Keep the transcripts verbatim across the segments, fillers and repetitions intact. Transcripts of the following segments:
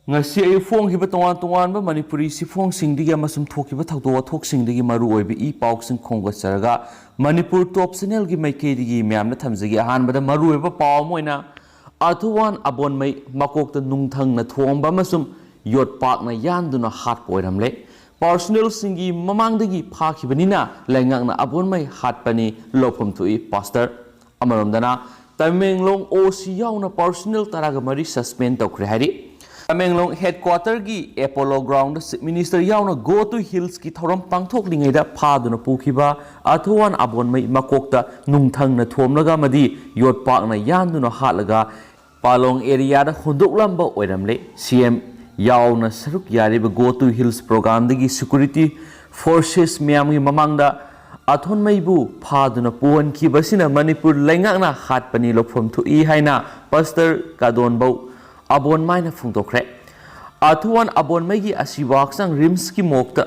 ꯉꯁꯤ ꯑꯌꯨꯛ ꯐꯣꯡꯈꯤꯕ ꯇꯣꯉꯥꯟ ꯇꯣꯉꯥꯟꯕ ꯃꯅꯤꯄꯨꯔꯤ ꯆꯦꯐꯣꯡꯁꯤꯡꯗꯒꯤ ꯑꯃꯁꯨꯡ ꯊꯣꯛꯈꯤꯕ ꯊꯧꯗꯣꯛ ꯋꯥꯊꯣꯛꯁꯤꯡꯗꯒꯤ ꯃꯔꯨ ꯑꯣꯏꯕ ꯏ ꯄꯥꯎꯁꯤꯡ ꯈꯣꯝꯒꯠꯆꯔꯒ ꯃꯅꯤꯄꯨꯔ ꯇꯣꯞ ꯆꯦꯅꯦꯜꯒꯤ ꯃꯥꯏꯀꯩꯗꯒꯤ ꯃꯌꯥꯝꯗ ꯊꯝꯖꯒꯦ꯫ ꯑꯍꯥꯟꯕꯗ ꯃꯔꯨ ꯑꯣꯏꯕ ꯄꯥꯎ ꯑꯃ ꯑꯣꯏꯅ ꯑꯊꯨꯋꯥꯟ ꯑꯕꯣꯟꯃꯩ ꯃꯀꯣꯛꯇ ꯅꯨꯡꯊꯪꯅ ꯊꯣꯝꯕ ꯑꯃꯁꯨꯡ ꯌꯣꯠꯄꯥꯛꯅ ꯌꯥꯟꯗꯨꯅ ꯍꯥꯠꯄ ꯑꯣꯏꯔꯝꯂꯦ꯫ ꯄꯥꯔꯁꯣꯅꯦꯜꯁꯤꯡꯒꯤ ꯃꯃꯥꯡꯗꯒꯤ ꯐꯥꯈꯤꯕꯅꯤꯅ ꯂꯩꯉꯥꯛꯅ ꯑꯕꯣꯟꯃꯩ ꯍꯥꯠꯄꯅꯤ ꯂꯧꯐꯝ ꯊꯣꯛꯏ ꯄꯥꯁꯇꯔ꯫ ꯑꯃꯔꯣꯝꯗꯅ ꯇꯃꯦꯡꯂꯣꯡ ꯑꯣ ꯁꯤ ꯌꯥꯎꯅ ꯄꯥꯔꯁꯣꯅꯦꯜ ꯇꯔꯥꯒ ꯃꯔꯤ ꯁꯁꯄꯦꯟ ꯇꯧꯈ꯭ꯔꯦ ꯍꯥꯏꯔꯤ꯫ ꯇꯃꯦꯡꯂꯣꯡ ꯍꯦꯗꯀ꯭ꯋꯥꯇꯔꯒꯤ ꯑꯦꯄꯣꯂꯣ ꯒ꯭ꯔꯥꯎꯟꯗ ꯆꯤꯐ ꯃꯤꯅꯤꯁꯇꯔ ꯌꯥꯎꯅ ꯒꯣ ꯇꯨ ꯍꯤꯜꯁꯀꯤ ꯊꯧꯔꯝ ꯄꯥꯡꯊꯣꯛꯂꯤꯉꯩꯗ ꯐꯥꯗꯨꯅ ꯄꯨꯈꯤꯕ ꯑꯊꯨꯋꯥꯟ ꯑꯕꯣꯟꯃꯩ ꯃꯀꯣꯛꯇ ꯅꯨꯡꯊꯪꯅ ꯊꯣꯝꯂꯒ ꯑꯃꯗꯤ ꯌꯣꯠꯄꯥꯛꯅ ꯌꯥꯟꯗꯨꯅ ꯍꯥꯠꯂꯒ ꯄꯥꯂꯣꯡ ꯑꯦꯔꯤꯌꯥꯗ ꯍꯨꯟꯗꯣꯛꯂꯝꯕ ꯑꯣꯏꯔꯝꯂꯦ꯫ ꯁꯤ ꯑꯦꯝ ꯌꯥꯎꯅ ꯁꯔꯨꯛ ꯌꯥꯔꯤꯕ GO two hills ꯄ꯭ꯔꯣꯒ꯭ꯔꯥꯝꯗꯒꯤ security forces ꯃꯌꯥꯝꯒꯤ ꯃꯃꯥꯡꯗ ꯑꯊꯣꯟꯃꯩꯕꯨ ꯐꯥꯗꯨꯅ ꯄꯨꯍꯟꯈꯤꯕ ꯑꯁꯤꯅ ꯃꯅꯤꯄꯨꯔ ꯂꯩꯉꯥꯛꯅ ꯍꯥꯠꯄꯅꯤ ꯂꯧꯐꯝ ꯊꯣꯛꯏ ꯍꯥꯏꯅ ꯄꯥꯁꯇꯔ ꯀꯥꯗꯣꯟꯕꯧ ꯑꯕꯣꯟꯃꯥꯏꯅ ꯐꯣꯡꯗꯣꯛꯈ꯭ꯔꯦ꯫ ꯑꯊꯨꯋꯥꯟ ꯑꯕꯣꯟꯃꯩꯒꯤ ꯑꯁꯤꯕ ꯍꯛꯆꯥꯡ ꯔꯤꯝꯁꯀꯤ ꯃꯣꯛꯇ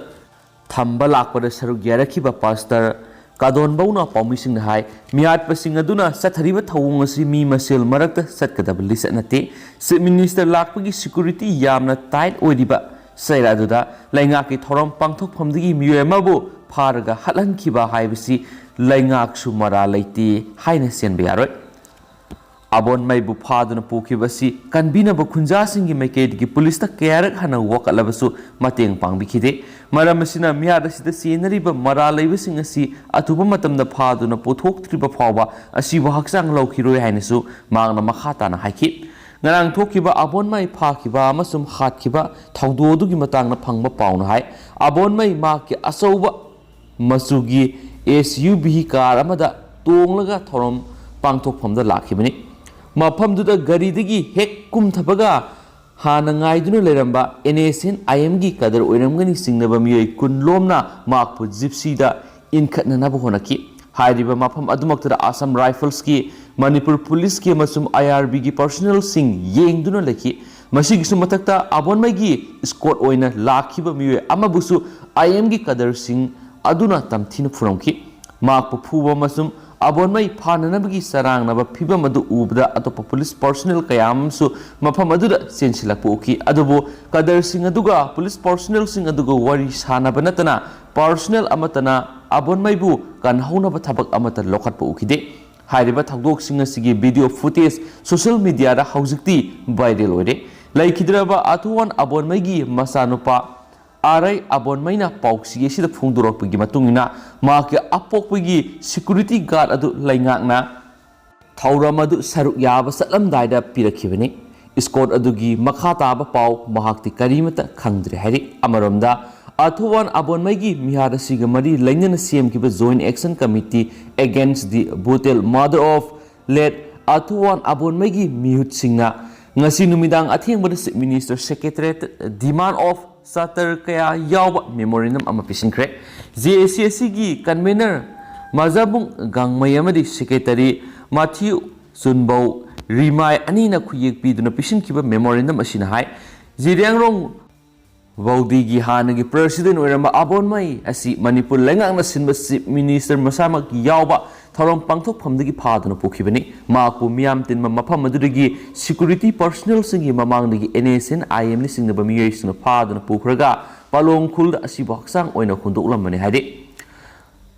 ꯊꯝꯕ ꯂꯥꯛꯄꯗ ꯁꯔꯨꯛ ꯌꯥꯔꯛꯈꯤꯕ ꯄꯥꯁꯇꯔ ꯀꯥꯗꯣꯟꯕꯧꯅ ꯄꯥꯎꯃꯤꯁꯤꯡꯗ ꯍꯥꯏ, ꯃꯤꯍꯥꯠꯄꯁꯤꯡ ꯑꯗꯨꯅ ꯆꯠꯊꯔꯤꯕ ꯊꯧꯑꯣꯡ ꯑꯁꯤ ꯃꯤ ꯃꯁꯦꯜ ꯃꯔꯛꯇ ꯆꯠꯀꯗꯕ ꯂꯤꯆꯠ ꯅꯠꯇꯦ꯫ ꯆꯤꯐ ꯃꯤꯅꯤꯁꯇꯔ ꯂꯥꯛꯄꯒꯤ ꯁꯦꯀ꯭ꯌꯨꯔꯤꯇꯤ ꯌꯥꯝꯅ ꯇꯥꯏꯠ ꯑꯣꯏꯔꯤꯕ ꯆꯩꯔꯥ ꯑꯗꯨꯗ ꯂꯩꯉꯥꯛꯀꯤ ꯊꯧꯔꯝ ꯄꯥꯡꯊꯣꯛꯐꯝꯗꯒꯤ ꯃꯤꯑꯣꯏ ꯑꯃꯕꯨ ꯐꯥꯔꯒ ꯍꯥꯠꯍꯟꯈꯤꯕ ꯍꯥꯏꯕꯁꯤ ꯂꯩꯉꯥꯛꯁꯨ ꯃꯔꯥ ꯂꯩꯇꯦ ꯍꯥꯏꯅ ꯆꯦꯟꯕ ꯌꯥꯔꯣꯏ꯫ ꯑꯕꯣꯟꯃꯩꯕꯨ ꯐꯥꯗꯨꯅ ꯄꯨꯈꯤꯕ ꯑꯁꯤ ꯀꯟꯕꯤꯅꯕ ꯈꯨꯟꯖꯥꯁꯤꯡꯒꯤ ꯃꯥꯏꯀꯩꯗꯒꯤ ꯄꯨꯂꯤꯁꯇ ꯀꯌꯥꯔꯛ ꯍꯟꯅ ꯋꯥꯀꯠꯂꯕꯁꯨ ꯃꯇꯦꯡ ꯄꯥꯡꯕꯤꯈꯤꯗꯦ꯫ ꯃꯔꯝ ꯑꯁꯤꯅ ꯃꯤꯍꯥꯠ ꯑꯁꯤꯗ ꯆꯦꯟꯅꯔꯤꯕ ꯃꯔꯥꯜ ꯂꯩꯕꯁꯤꯡ ꯑꯁꯤ ꯑꯊꯨꯕ ꯃꯇꯝꯗ ꯐꯥꯗꯨꯅ ꯄꯨꯊꯣꯛꯇ꯭ꯔꯤꯕ ꯐꯥꯎꯕ ꯑꯁꯤꯕ ꯍꯛꯆꯥꯡ ꯂꯧꯈꯤꯔꯣꯏ ꯍꯥꯏꯅꯁꯨ ꯃꯍꯥꯛꯅ ꯃꯈꯥ ꯇꯥꯅ ꯍꯥꯏꯈꯤ꯫ ꯉꯔꯥꯡ ꯊꯣꯛꯈꯤꯕ ꯑꯕꯣꯟꯃꯩ ꯐꯥꯈꯤꯕ ꯑꯃꯁꯨꯡ ꯍꯥꯠꯈꯤꯕ ꯊꯧꯗꯣꯛ ꯑꯗꯨꯒꯤ ꯃꯇꯥꯡꯗ ꯐꯪꯕ ꯄꯥꯎꯅ ꯍꯥꯏ, ꯑꯕꯣꯟꯃꯩ ꯃꯍꯥꯛꯀꯤ ꯑꯆꯧꯕ ꯃꯆꯨꯒꯤ ꯑꯦꯁ ꯌꯨ ꯚꯤ ꯀꯥꯔ ꯑꯃꯗ ꯇꯣꯡꯂꯒ ꯊꯧꯔꯝ ꯄꯥꯡꯊꯣꯛꯐꯝꯗ ꯂꯥꯛꯈꯤꯕꯅꯤ꯫ ꯃꯐꯝꯗꯨꯗ ꯒꯥꯔꯤꯗꯒꯤ ꯍꯦꯛ ꯀꯨꯝꯊꯕꯒ ꯍꯥꯟꯅ ꯉꯥꯏꯗꯨꯅ ꯂꯩꯔꯝꯕ ꯑꯦꯟ ꯑꯦꯁ ꯑꯦꯟ ꯑꯥꯏ ꯑꯦꯝꯒꯤ ꯀꯗꯔ ꯑꯣꯏꯔꯝꯒꯅꯤ ꯆꯤꯡꯅꯕ ꯃꯤꯑꯣꯏ ꯀꯨꯟ ꯂꯣꯝꯅ ꯃꯍꯥꯛꯄꯨ ꯖꯤꯞꯁꯤꯗ ꯏꯟꯈꯠꯅꯅꯕ ꯍꯣꯠꯅꯈꯤ꯫ ꯍꯥꯏꯔꯤꯕ ꯃꯐꯝ ꯑꯗꯨꯃꯛꯇꯗ ꯑꯁꯥꯝ ꯔꯥꯏꯐꯜꯁꯀꯤ ꯃꯅꯤꯄꯨꯔ ꯄꯨꯂꯤꯁꯀꯤ ꯑꯃꯁꯨꯡ ꯑꯥꯏ ꯑꯥꯔ ꯕꯤꯒꯤ ꯄꯥꯔꯁꯣꯅꯦꯜꯁꯤꯡ ꯌꯦꯡꯗꯨꯅ ꯂꯩꯈꯤ꯫ ꯃꯁꯤꯒꯤꯁꯨ ꯃꯊꯛꯇ ꯑꯕꯣꯟꯃꯩꯒꯤ ꯏꯁꯀꯣꯠ ꯑꯣꯏꯅ ꯂꯥꯛꯈꯤꯕ ꯃꯤꯑꯣꯏ ꯑꯃꯕꯨꯁꯨ ꯑꯥꯏ ꯑꯦꯝꯒꯤ ꯀꯗꯔꯁꯤꯡ ꯑꯗꯨꯅ ꯇꯝꯊꯤꯅ ꯐꯨꯔꯝꯈꯤ꯫ ꯃꯍꯥꯛꯄꯨ ꯐꯨꯕ ꯑꯃꯁꯨꯡ ꯑꯕꯣꯟꯃꯩ ꯐꯥꯅꯅꯕꯒꯤ ꯆꯔꯥꯡꯅꯕ ꯐꯤꯕꯝ ꯑꯗꯨ ꯎꯕꯗ ꯑꯇꯣꯞꯄ ꯄꯨꯂꯤꯁ ꯄꯔꯁꯣꯅꯦꯜ ꯀꯌꯥ ꯑꯃꯁꯨ ꯃꯐꯝ ꯑꯗꯨꯗ ꯆꯦꯟꯁꯤꯜꯂꯛꯄ ꯎꯈꯤ꯫ ꯑꯗꯨꯕꯨ ꯀꯗꯔꯁꯤꯡ ꯑꯗꯨꯒ ꯄꯨꯂꯤꯁ ꯄꯔꯁꯣꯅꯦꯜꯁꯤꯡ ꯑꯗꯨꯒ ꯋꯥꯔꯤ ꯁꯥꯅꯕ ꯅꯠꯇꯅ ꯄꯔꯁꯣꯅꯦꯜ ꯑꯃꯠꯇꯅ ꯑꯕꯣꯟꯃꯩꯕꯨ ꯀꯟꯍꯧꯅꯕ ꯊꯕꯛ ꯑꯃꯠꯇ ꯂꯧꯈꯠꯄ ꯎꯈꯤꯗꯦ꯫ ꯍꯥꯏꯔꯤꯕ ꯊꯧꯗꯣꯛꯁꯤꯡ ꯑꯁꯤꯒꯤ ꯚꯤꯗꯤꯑꯣ ꯐꯨꯇꯦꯖ ꯁꯣꯁꯤꯌꯦꯜ ꯃꯤꯗꯤꯌꯥꯗ ꯍꯧꯖꯤꯛꯇꯤ ꯚꯥꯏꯔꯦꯜ ꯑꯣꯏꯔꯦ꯫ ꯂꯩꯈꯤꯗ꯭ꯔꯕ ꯑꯊꯨꯋꯥꯟ ꯑꯕꯣꯟꯃꯩꯒꯤ ꯃꯆꯥꯅꯨꯄꯥ ꯑꯥꯔ ꯑꯥꯏ ꯑꯕꯣꯟꯃꯩꯅ ꯄꯥꯎꯆꯦ ꯑꯁꯤꯗ ꯐꯣꯡꯗꯣꯔꯛꯄꯒꯤ ꯃꯇꯨꯡ ꯏꯟꯅ, ꯃꯍꯥꯛꯀꯤ ꯑꯄꯣꯛꯄꯒꯤ ꯁꯦꯀ꯭ꯌꯨꯔꯤꯇꯤ ꯒꯥꯔꯗ ꯑꯗꯨ ꯂꯩꯉꯥꯛꯅ ꯊꯧꯔꯝ ꯑꯗꯨ ꯁꯔꯨꯛ ꯌꯥꯕ ꯆꯠꯂꯝꯗꯥꯏꯗ ꯄꯤꯔꯛꯈꯤꯕꯅꯤ꯫ ꯏꯁꯀꯣꯔꯠ ꯑꯗꯨꯒꯤ ꯃꯈꯥ ꯇꯥꯕ ꯄꯥꯎ ꯃꯍꯥꯛꯇꯤ ꯀꯔꯤꯃꯠꯇ ꯈꯪꯗ꯭ꯔꯦ ꯍꯥꯏꯔꯤ꯫ ꯑꯃꯔꯣꯝꯗ, ꯑꯊꯨꯋꯥꯟ ꯑꯕꯣꯟꯃꯩꯒꯤ ꯃꯤꯍꯥꯠ ꯑꯁꯤꯒ ꯃꯔꯤ ꯂꯩꯅꯅ ꯁꯦꯝꯈꯤꯕ Joint Action Committee Against the Brutal Murder of Late ꯑꯊꯨꯋꯥꯟ ꯑꯕꯣꯟꯃꯩꯒꯤ ꯃꯤꯍꯨꯠꯁꯤꯡꯅ ꯉꯁꯤ ꯅꯨꯃꯤꯗꯥꯡ ꯑꯊꯦꯡꯕꯗ Chief Minister Secretariat demand of chatter ꯀꯌꯥ ꯌꯥꯎꯕ memorandum ꯑꯃ ꯄꯤꯁꯤꯟꯈ꯭ꯔꯦ꯫ ꯖꯦ ꯑꯦ ꯁꯤ ꯑꯁꯤꯒꯤ convener ꯃꯖꯥꯕꯨꯡ ꯒꯥꯡꯃꯩ ꯑꯃꯗꯤ secretary ꯃꯥꯊ꯭ꯌꯨ ꯆꯨꯟꯕꯧ ꯔꯤꯃꯥꯏ ꯑꯅꯤꯅ ꯈꯨꯌꯦꯛ ꯄꯤꯗꯨꯅ ꯄꯤꯁꯤꯟꯈꯤꯕ memorandum ꯑꯁꯤꯅ ꯍꯥꯏ, ꯖꯤꯔꯤꯌꯥꯡꯔꯣꯡ ꯕꯧꯗꯤꯒꯤ ꯍꯥꯟꯅꯒꯤ president ꯑꯣꯏꯔꯝꯕ ꯑꯕꯣꯟꯃꯩ ꯑꯁꯤ ꯃꯅꯤꯄꯨꯔ ꯂꯩꯉꯥꯛꯅ ꯁꯤꯟꯕ Chief Minister ꯃꯁꯥꯃꯛ ꯌꯥꯎꯕ ꯊꯧꯔꯝ ꯄꯥꯡꯊꯣꯛꯐꯝꯗꯒꯤ ꯐꯥꯗꯨꯅ ꯄꯨꯈꯤꯕꯅꯤ꯫ ꯃꯍꯥꯛꯄꯨ ꯃꯤꯌꯥꯝ ꯇꯤꯟꯕ ꯃꯐꯝ ꯑꯗꯨꯗꯒꯤ security personnelꯁꯤꯡꯒꯤ ꯃꯃꯥꯡꯗꯒꯤ N S N I M ꯅ ꯆꯤꯡꯅꯕ ꯃꯤꯑꯣꯏꯁꯤꯡꯅ ꯐꯥꯗꯨꯅ ꯄꯨꯈ꯭ꯔꯒ ꯄꯥꯂꯣꯡ ꯈꯨꯜꯗ ꯑꯁꯤꯕꯨ ꯍꯛꯆꯥꯡ ꯑꯣꯏꯅ ꯍꯨꯟꯗꯣꯛꯂꯝꯕꯅꯤ ꯍꯥꯏꯔꯤ꯫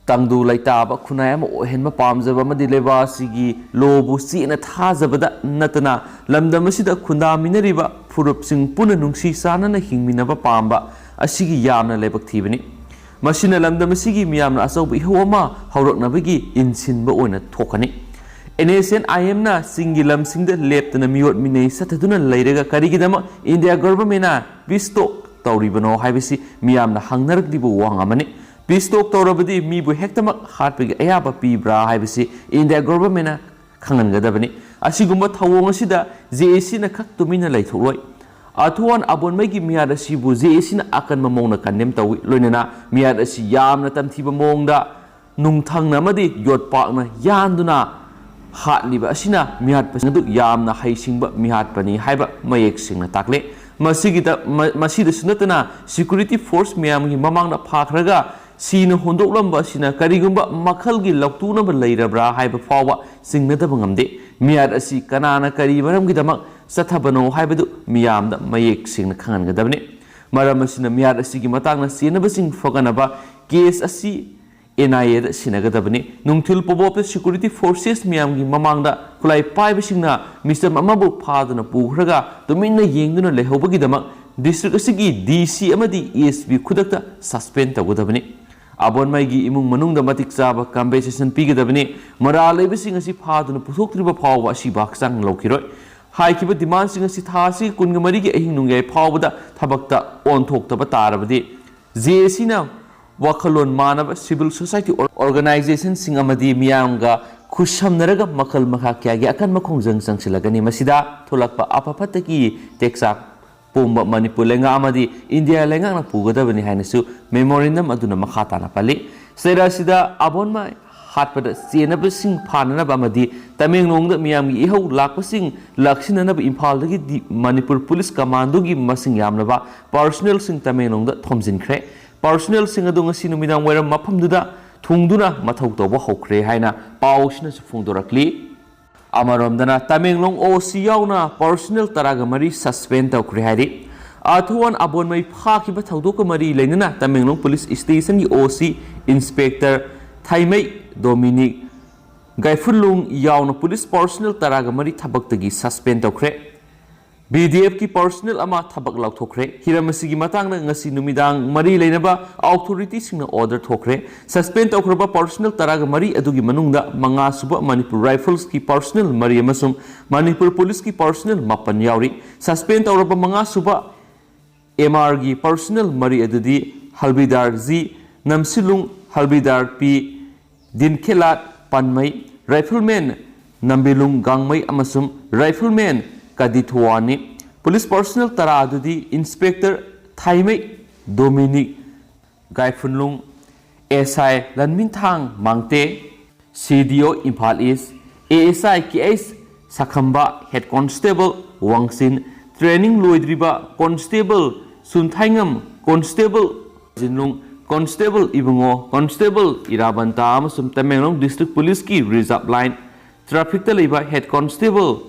ꯇꯪꯗꯨ ꯂꯩꯇꯥꯕ ꯈꯨꯟꯅꯥꯏ ꯑꯃ ꯑꯣꯏꯍꯟꯕ ꯄꯥꯝꯖꯕ ꯑꯃꯗꯤ ꯂꯩꯕꯥꯛ ꯑꯁꯤꯒꯤ ꯂꯣꯕꯨ ꯆꯦꯠꯅ ꯊꯥꯖꯕꯗ ꯅꯠꯇꯅ ꯂꯝꯗꯝ ꯑꯁꯤꯗ ꯈꯨꯟꯗꯥꯃꯤꯟꯅꯔꯤꯕ ꯐꯨꯔꯨꯞꯁꯤꯡ ꯄꯨꯟꯅ ꯅꯨꯡꯁꯤ ꯆꯥꯟꯅꯅ ꯍꯤꯡꯃꯤꯟꯅꯕ ꯄꯥꯝꯕ ꯑꯁꯤꯒꯤ ꯌꯥꯝꯅ ꯂꯥꯏꯕꯛ ꯊꯤꯕꯅꯤ꯫ ꯃꯁꯤꯅ ꯂꯝꯗꯝ ꯑꯁꯤꯒꯤ ꯃꯤꯌꯥꯝꯅ ꯑꯆꯧꯕ ꯏꯍꯧ ꯑꯃ ꯍꯧꯔꯛꯅꯕꯒꯤ ꯏꯟꯁꯤꯟꯕ ꯑꯣꯏꯅ ꯊꯣꯛꯀꯅꯤ꯫ N S N I M ꯅ ꯆꯤꯡꯒꯤ ꯂꯝꯁꯤꯡꯗ ꯂꯦꯞꯇꯅ ꯃꯤꯑꯣꯠ ꯃꯤꯅꯩ ꯆꯠꯊꯗꯨꯅ ꯂꯩꯔꯒ ꯀꯔꯤꯒꯤꯗꯃꯛ India government ꯅ peace talk ꯇꯧꯔꯤꯕꯅꯣ ꯍꯥꯏꯕꯁꯤ ꯃꯤꯌꯥꯝꯅ ꯍꯪꯅꯔꯛꯂꯤꯕ ꯋꯥꯍꯪ ꯑꯃꯅꯤ꯫ Peace talk ꯇꯧꯔꯕꯗꯤ ꯃꯤꯕꯨ ꯍꯦꯛꯇꯃꯛ ꯍꯥꯠꯄꯒꯤ ꯑꯌꯥꯕ ꯄꯤꯕ꯭ꯔꯥ ꯍꯥꯏꯕꯁꯤ India government ꯅ ꯈꯪꯍꯟꯒꯗꯕꯅꯤ꯫ ꯑꯁꯤꯒꯨꯝꯕ ꯊꯧꯑꯣꯡ ꯑꯁꯤꯗ J A C ꯅ ꯈꯛ ꯇꯨꯃꯤꯟꯅ ꯂꯩꯊꯣꯛꯂꯣꯏ꯫ ꯑꯊꯨꯋꯥꯟ ꯑꯕꯣꯟꯃꯩꯒꯤ ꯃꯤꯍꯥꯠ ꯑꯁꯤꯕꯨ J A C ꯅ ꯑꯀꯟꯕ ꯃꯑꯣꯡꯗ condemn ꯇꯧꯏ꯫ ꯂꯣꯏꯅꯅ ꯃꯤꯍꯥꯠ ꯑꯁꯤ ꯌꯥꯝꯅ ꯇꯝꯊꯤꯕ ꯃꯑꯣꯡꯗ ꯅꯨꯡꯊꯪꯅ ꯑꯃꯗꯤ ꯌꯣꯠꯄꯥꯛꯅ ꯌꯥꯟꯗꯨꯅ ꯍꯥꯠꯂꯤꯕ ꯑꯁꯤꯅ ꯃꯤꯍꯥꯠꯄꯁꯤꯡ ꯑꯗꯨ ꯌꯥꯝꯅ ꯍꯩꯁꯤꯡꯕ ꯃꯤꯍꯥꯠꯄꯅꯤ ꯍꯥꯏꯕ ꯃꯌꯦꯛ ꯁꯦꯡꯅ ꯇꯥꯛꯂꯦ꯫ ꯃꯁꯤꯒꯤꯗ, ꯃ-, ꯃꯁꯤꯗꯁꯨ ꯅꯠꯇꯅ security force ꯃꯌꯥꯝꯒꯤ ꯃꯃꯥꯡꯗ ꯐꯥꯈ꯭ꯔꯒ ꯁꯤꯅ ꯍꯨꯟꯗꯣꯛꯂꯝꯕ ꯑꯁꯤꯅ ꯀꯔꯤꯒꯨꯝꯕ ꯃꯈꯜꯒꯤ ꯂꯧꯇꯨꯅꯕ ꯂꯩꯔꯕ꯭ꯔꯥ ꯍꯥꯏꯕ ꯐꯥꯎꯕ ꯆꯤꯡꯅꯗꯕ ꯉꯝꯗꯦ꯫ ꯃꯤꯍꯥꯠ ꯑꯁꯤ ꯀꯅꯥꯅ ꯀꯔꯤ ꯃꯔꯝꯒꯤꯗꯃꯛ ꯆꯠꯊꯕꯅꯣ ꯍꯥꯏꯕꯗꯨ ꯃꯤꯌꯥꯝꯗ ꯃꯌꯦꯛ ꯁꯦꯡꯅ ꯈꯪꯍꯟꯒꯗꯕꯅꯤ꯫ ꯃꯔꯝ ꯑꯁꯤꯅ ꯃꯤꯍꯥꯠ ꯑꯁꯤꯒꯤ ꯃꯇꯥꯡꯗ ꯆꯦꯟꯅꯕꯁꯤꯡ ꯐꯒꯠꯅꯕ ꯀꯦꯁ ꯑꯁꯤ ꯑꯦꯟ ꯑꯥꯏ ꯑꯦꯗ ꯁꯤꯟꯅꯒꯗꯕꯅꯤ꯫ ꯅꯨꯡꯊꯤꯜ ꯄꯣꯕꯣꯞꯇ ꯁꯦꯀ꯭ꯌꯨꯔꯤꯇꯤ ꯐꯣꯔꯁꯦꯁ ꯃꯌꯥꯝꯒꯤ ꯃꯃꯥꯡꯗ ꯈꯨꯠꯂꯥꯏ ꯄꯥꯏꯕꯁꯤꯡꯅ ꯃꯤꯆꯝ ꯑꯃꯕꯨ ꯐꯥꯗꯨꯅ ꯄꯨꯈ꯭ꯔꯒ ꯇꯨꯃꯤꯟꯅ ꯌꯦꯡꯗꯨꯅ ꯂꯩꯍꯧꯕꯒꯤꯗꯃꯛ ꯗꯤꯁꯇ꯭ꯔꯤꯛ ꯑꯁꯤꯒꯤ ꯗꯤ ꯁꯤ ꯑꯃꯗꯤ ꯑꯦ ꯑꯦꯁ ꯄꯤ ꯈꯨꯗꯛꯇ ꯁꯁꯄꯦꯟ ꯇꯧꯒꯗꯕꯅꯤ꯫ ꯑꯕꯣꯟꯃꯩꯒꯤ ꯏꯃꯨꯡ ꯃꯅꯨꯡꯗ ꯃꯇꯤꯛ ꯆꯥꯕ ꯀꯝꯄꯦꯟꯁꯦꯁꯟ ꯄꯤꯒꯗꯕꯅꯤ꯫ ꯃꯔꯥꯜ ꯂꯩꯕꯁꯤꯡ ꯑꯁꯤ ꯐꯥꯗꯨꯅ ꯄꯨꯊꯣꯛꯇ꯭ꯔꯤꯕ ꯐꯥꯎꯕ ꯑꯁꯤꯕ ꯍꯛꯆꯥꯡ ꯂꯧꯈꯤꯔꯣꯏ꯫ ꯍꯥꯏꯈꯤꯕ ꯗꯤꯃꯥꯟꯁꯤꯡ ꯑꯁꯤ ꯊꯥ ꯑꯁꯤꯒꯤ ꯀꯨꯟꯒ ꯃꯔꯤꯒꯤ ꯑꯍꯤꯡ ꯅꯣꯡꯌꯥꯏ ꯐꯥꯎꯕꯗ ꯊꯕꯛꯇ ꯑꯣꯟꯊꯣꯛꯇꯕ ꯇꯥꯔꯕꯗꯤ, ꯖꯦ ꯑꯦ ꯁꯤꯅ ꯋꯥꯈꯜꯂꯣꯟ ꯃꯥꯟꯅꯕ ꯁꯤꯚꯤꯜ ꯁꯣꯁꯥꯏꯇꯤ ꯑꯣꯔ-, ꯑꯣꯔꯒꯅꯥꯏꯖꯦꯁꯟꯁꯤꯡ ꯑꯃꯗꯤ ꯃꯤꯌꯥꯝꯒ ꯈꯨꯠꯁꯝꯅꯔꯒ ꯃꯈꯜ ꯃꯈꯥ ꯀꯌꯥꯒꯤ ꯑꯀꯟꯕ ꯈꯣꯡꯖꯪ ꯆꯪꯁꯤꯜꯂꯒꯅꯤ꯫ ꯃꯁꯤꯗ ꯊꯣꯛꯂꯛꯄ ꯑꯐ ꯐꯠꯇꯒꯤ ꯇꯦꯛꯆꯥꯛ ꯄꯨꯝꯕ ꯃꯅꯤꯄꯨꯔ ꯂꯩꯉꯥꯛ ꯑꯃꯗꯤ ꯏꯟꯗꯤꯌꯥ ꯂꯩꯉꯥꯛꯅ ꯄꯨꯒꯗꯕꯅꯤ ꯍꯥꯏꯅꯁꯨ ꯃꯦꯃꯣꯔꯦꯟꯗꯝ ꯑꯗꯨꯅ ꯃꯈꯥ ꯇꯥꯅ ꯄꯜꯂꯤ꯫ ꯆꯩꯔꯥ ꯑꯁꯤꯗ ꯑꯕꯣꯟꯃ ꯍꯥꯠꯄꯗ ꯆꯦꯟꯅꯕꯁꯤꯡ ꯐꯥꯅꯅꯕ ꯑꯃꯗꯤ ꯇꯃꯦꯡꯂꯣꯡꯗ ꯃꯤꯌꯥꯝꯒꯤ ꯏꯍꯧ ꯂꯥꯛꯄꯁꯤꯡ ꯂꯥꯛꯁꯤꯟꯅꯅꯕ ꯏꯝꯐꯥꯜꯗꯒꯤ ꯗꯤ-, ꯃꯅꯤꯄꯨꯔ ꯄꯨꯂꯤꯁ ꯀꯃꯥꯟꯗꯣꯒꯤ ꯃꯁꯤꯡ ꯌꯥꯝꯂꯕ ꯄꯥꯔꯁꯣꯅꯦꯜꯁꯤꯡ ꯇꯃꯦꯡꯂꯣꯡꯗ ꯊꯣꯝꯖꯤꯟꯈ꯭ꯔꯦ꯫ ꯄꯥꯔꯁꯣꯅꯦꯜꯁꯤꯡ ꯑꯗꯨ ꯉꯁꯤ ꯅꯨꯃꯤꯗꯥꯡ ꯋꯥꯏꯔꯝ ꯃꯐꯝꯗꯨꯗ ꯊꯨꯡꯗꯨꯅ ꯃꯊꯧ ꯇꯧꯕ ꯍꯧꯈ꯭ꯔꯦ ꯍꯥꯏꯅ ꯄꯥꯎ ꯑꯁꯤꯅꯁꯨ ꯐꯣꯡꯗꯣꯔꯛꯂꯤ꯫ ꯑꯃꯔꯣꯝꯗꯅ ꯇꯃꯦꯡꯂꯣꯡ ꯑꯣ ꯁꯤ ꯌꯥꯎꯅ ꯄꯥꯔꯁꯣꯅꯦꯜ ꯇꯔꯥꯒ ꯃꯔꯤ ꯁꯁꯄꯦꯟ ꯇꯧꯈ꯭ꯔꯦ ꯍꯥꯏꯔꯤ꯫ ꯑꯥꯔꯊꯋꯥꯟ ꯑꯕꯣꯟꯃꯩ ꯐꯥꯈꯤꯕ ꯊꯧꯗꯣꯛꯀ ꯃꯔꯤ ꯂꯩꯅꯅ ꯇꯃꯦꯡꯂꯣꯡ ꯄꯨꯂꯤꯁ ꯁ꯭ꯇꯦꯁꯟꯒꯤ ꯑꯣ ꯁꯤ ꯏꯟꯁꯄꯦꯛꯇꯔ ꯊꯥꯏꯃꯩ ꯗꯣꯃꯤꯅꯤꯛ ꯒꯥꯏꯐꯨꯂꯨꯡ ꯌꯥꯎꯅ ꯄꯨꯂꯤꯁ ꯄꯥꯔꯁꯣꯅꯦꯜ ꯇꯔꯥꯒ ꯃꯔꯤ ꯊꯕꯛꯇꯒꯤ ꯁꯁꯄꯦꯟ ꯇꯧꯈ꯭ꯔꯦ꯫ ꯕꯤ ꯗꯤ ꯑꯦꯐꯀꯤ ꯄꯥꯔꯁꯣꯅꯦꯜ ꯑꯃ ꯊꯕꯛ ꯂꯧꯊꯣꯛꯈ꯭ꯔꯦ꯫ ꯍꯤꯔꯝ ꯑꯁꯤꯒꯤ ꯃꯇꯥꯡꯗ ꯉꯁꯤ ꯅꯨꯃꯤꯗꯥꯡ ꯃꯔꯤ ꯂꯩꯅꯕ ꯑꯣꯊꯣꯔꯤꯇꯤꯁꯤꯡꯅ ꯑꯣꯔꯗꯔ ꯊꯣꯛꯈ꯭ꯔꯦ꯫ ꯁꯁꯄꯦꯟ ꯇꯧꯈ꯭ꯔꯕ ꯄꯥꯔꯁꯣꯅꯦꯜ ꯇꯔꯥꯒ ꯃꯔꯤ ꯑꯗꯨꯒꯤ ꯃꯅꯨꯡꯗ ꯃꯉꯥꯁꯨꯕ ꯃꯅꯤꯄꯨꯔ ꯔꯥꯏꯐꯜꯁꯀꯤ ꯄꯥꯔꯁꯣꯅꯦꯜ ꯃꯔꯤ ꯑꯃꯁꯨꯡ ꯃꯅꯤꯄꯨꯔ ꯄꯨꯂꯤꯁꯀꯤ ꯄꯥꯔꯁꯣꯅꯦꯜ ꯃꯥꯄꯟ ꯌꯥꯎꯔꯤ꯫ ꯁꯁꯄꯦꯟ ꯇꯧꯔꯕ ꯃꯉꯥꯁꯨꯕ ꯑꯦꯝ ꯑꯥꯔꯒꯤ ꯄꯥꯔꯁꯣꯅꯦꯜ ꯃꯔꯤ ꯑꯗꯨꯗꯤ ꯍꯜꯕꯤꯗꯥꯔ ꯖꯤ, ꯅꯝꯁꯤꯂꯨꯡ ꯍꯜꯕꯤꯗꯥꯔ ꯄꯤ, ꯗꯤꯟꯈꯦꯂꯥꯠ ꯄꯥꯟꯃꯩ, ꯔꯥꯏꯐꯜꯃꯦꯟ ꯅꯝꯕꯤꯂꯨꯡ ꯒꯥꯡꯃꯩ ꯑꯃꯁꯨꯡ ꯔꯥꯏꯐꯜꯃꯦꯟ ꯀꯗꯤꯊꯨꯋꯥꯅꯤ꯫ ꯄꯨꯂꯤꯁ ꯄꯥꯔꯁꯣꯅꯦꯜ ꯇꯔꯥ ꯑꯗꯨꯗꯤ inspector ꯊꯥꯏꯃꯩ ꯗꯣꯃꯤꯅꯤꯛ ꯒꯥꯏꯐꯨꯟꯂꯨꯡ, S I ꯂꯟꯃꯤꯟꯊꯥꯡ Mangte, C D O Imphal east, A S I K H Sakhomba, head constable Wangchin, training ꯂꯣꯏꯗ꯭ꯔꯤꯕ constable Sunthaingam, constable Jinlung, Constable Ibungo, Constable Irabanta ꯑꯃꯁꯨꯡ ꯇꯃꯦꯡꯂꯣꯡ District Policeꯀꯤ Reserve Line Trafficꯇ ꯂꯩꯕ Head Constable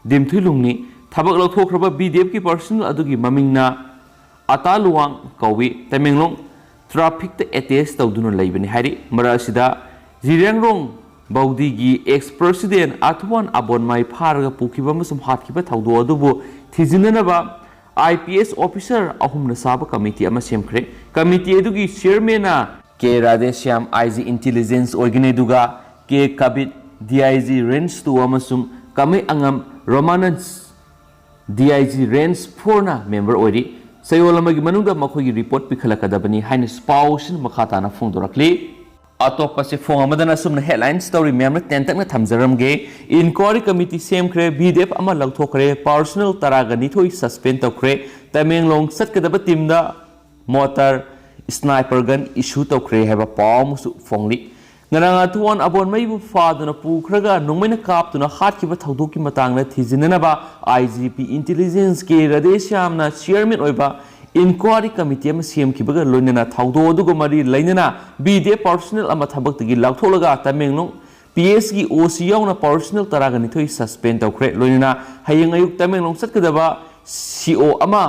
ꯗꯤꯝꯊꯨꯏꯂꯨꯡꯅꯤ꯫ ꯊꯕꯛ ꯂꯧꯊꯣꯛꯈ꯭ꯔꯕ BDFꯀꯤ personnel ꯑꯗꯨꯒꯤ ꯃꯃꯤꯡꯅ ꯑꯇꯥ ꯂꯨꯋꯥꯡ ꯀꯧꯏ꯫ ꯇꯃꯦꯡꯂꯣꯡ Trafficꯇ attach ꯇꯧꯗꯨꯅ ꯂꯩꯕꯅꯤ ꯍꯥꯏꯔꯤ꯫ ꯃꯔꯛ ꯑꯁꯤꯗ ꯖꯤꯔꯤꯌꯥꯡꯔꯣꯡ ꯕꯧꯗꯤꯒꯤ ex president ꯑꯊꯨꯋꯥꯟ ꯑꯕꯣꯟꯃꯥꯏ ꯐꯥꯔꯒ ꯄꯨꯈꯤꯕ ꯑꯃꯁꯨꯡ ꯍꯥꯠꯈꯤꯕ ꯊꯧꯗꯣꯛ ꯑꯗꯨꯕꯨ ꯊꯤꯖꯤꯟꯅꯅꯕ IPS officer ꯑꯍꯨꯝꯅ ꯁꯥꯕ committee ꯑꯃ ꯁꯦꯝꯈ꯭ꯔꯦ꯫ Committee ꯑꯗꯨꯒꯤ chairmanꯅ ꯀꯦ ꯔꯥꯙꯦꯁ꯭ꯌꯥꯝ, IG Intelligence ꯑꯣꯏꯒꯅꯤ, ꯑꯗꯨꯒ ꯀꯦ ꯀꯕꯤꯠ, DIG Range two, ꯑꯃꯁꯨꯡ ꯀꯃꯩ ꯑꯉꯝ ꯔꯣꯃꯥꯅꯟꯁ, DIG Range fourꯅ member ꯑꯣꯏꯔꯤ꯫ ꯆꯌꯣꯜ ꯑꯃꯒꯤ ꯃꯅꯨꯡꯗ ꯃꯈꯣꯏꯒꯤ report ꯄꯤꯈꯠꯂꯛꯀꯗꯕꯅꯤ ꯍꯥꯏꯅ ꯄꯥꯎꯁꯤꯅ ꯃꯈꯥ ꯇꯥꯅ ꯐꯣꯡꯗꯣꯔꯛꯂꯤ꯫ ꯑꯇꯣꯞꯄꯁꯤ ꯐꯣꯡ ꯑꯃꯗꯅ ꯑꯁꯨꯝꯅ headlines ꯇꯧꯔꯤ ꯃꯌꯥꯝꯅ ꯇꯦꯟꯇꯛꯅ ꯊꯝꯖꯔꯝꯒꯦ꯫ Inquiry committee ꯁꯦꯝꯈ꯭ꯔꯦ, BDF ꯑꯃ ꯂꯧꯊꯣꯛꯈ꯭ꯔꯦ, personnel ꯇꯔꯥꯒ ꯅꯤꯊꯣꯏ suspend ꯇꯧꯈ꯭ꯔꯦ, ꯇꯃꯦꯡꯂꯣꯡ ꯆꯠꯀꯗꯕ teamꯗ mortar, sniper gun issue ꯇꯧꯈ꯭ꯔꯦ ꯍꯥꯏꯕ ꯄꯥꯎ ꯑꯃꯁꯨ ꯐꯣꯡꯂꯤ꯫ ꯉꯔꯥꯡ ꯑꯊꯨꯋꯥꯟ ꯑꯕꯣꯟꯃꯩꯕꯨ ꯐꯥꯗꯨꯅ ꯄꯨꯈ꯭ꯔꯒ ꯅꯣꯡꯃꯩꯅ ꯀꯥꯞꯇꯨꯅ ꯍꯥꯠꯈꯤꯕ ꯊꯧꯗꯣꯛꯀꯤ ꯃꯇꯥꯡꯗ ꯊꯤꯖꯤꯟꯅꯅꯕ IGP Intelligence ꯀꯦ ꯔꯥꯙꯦꯁ꯭ꯌꯥꯝꯅ chairman ꯑꯣꯏꯕ inquiry committee ꯑꯃ ꯁꯦꯝꯈꯤꯕꯒ ꯂꯣꯏꯅꯅ ꯊꯧꯗꯣꯛ ꯑꯗꯨꯒ ꯃꯔꯤ ꯂꯩꯅꯅ BDF personnel ꯑꯃ ꯊꯕꯛꯇꯒꯤ ꯂꯧꯊꯣꯛꯂꯒ ꯇꯃꯦꯡꯂꯣꯡ PSꯀꯤ OC ꯌꯥꯎꯅ personnel ꯇꯔꯥꯒ ꯅꯤꯊꯣꯏ suspend ꯇꯧꯈ꯭ꯔꯦ꯫ ꯂꯣꯏꯅꯅ ꯍꯌꯦꯡ ꯑꯌꯨꯛ ꯇꯃꯦꯡꯂꯣꯡ ꯆꯠꯀꯗꯕ CO ꯑꯃ,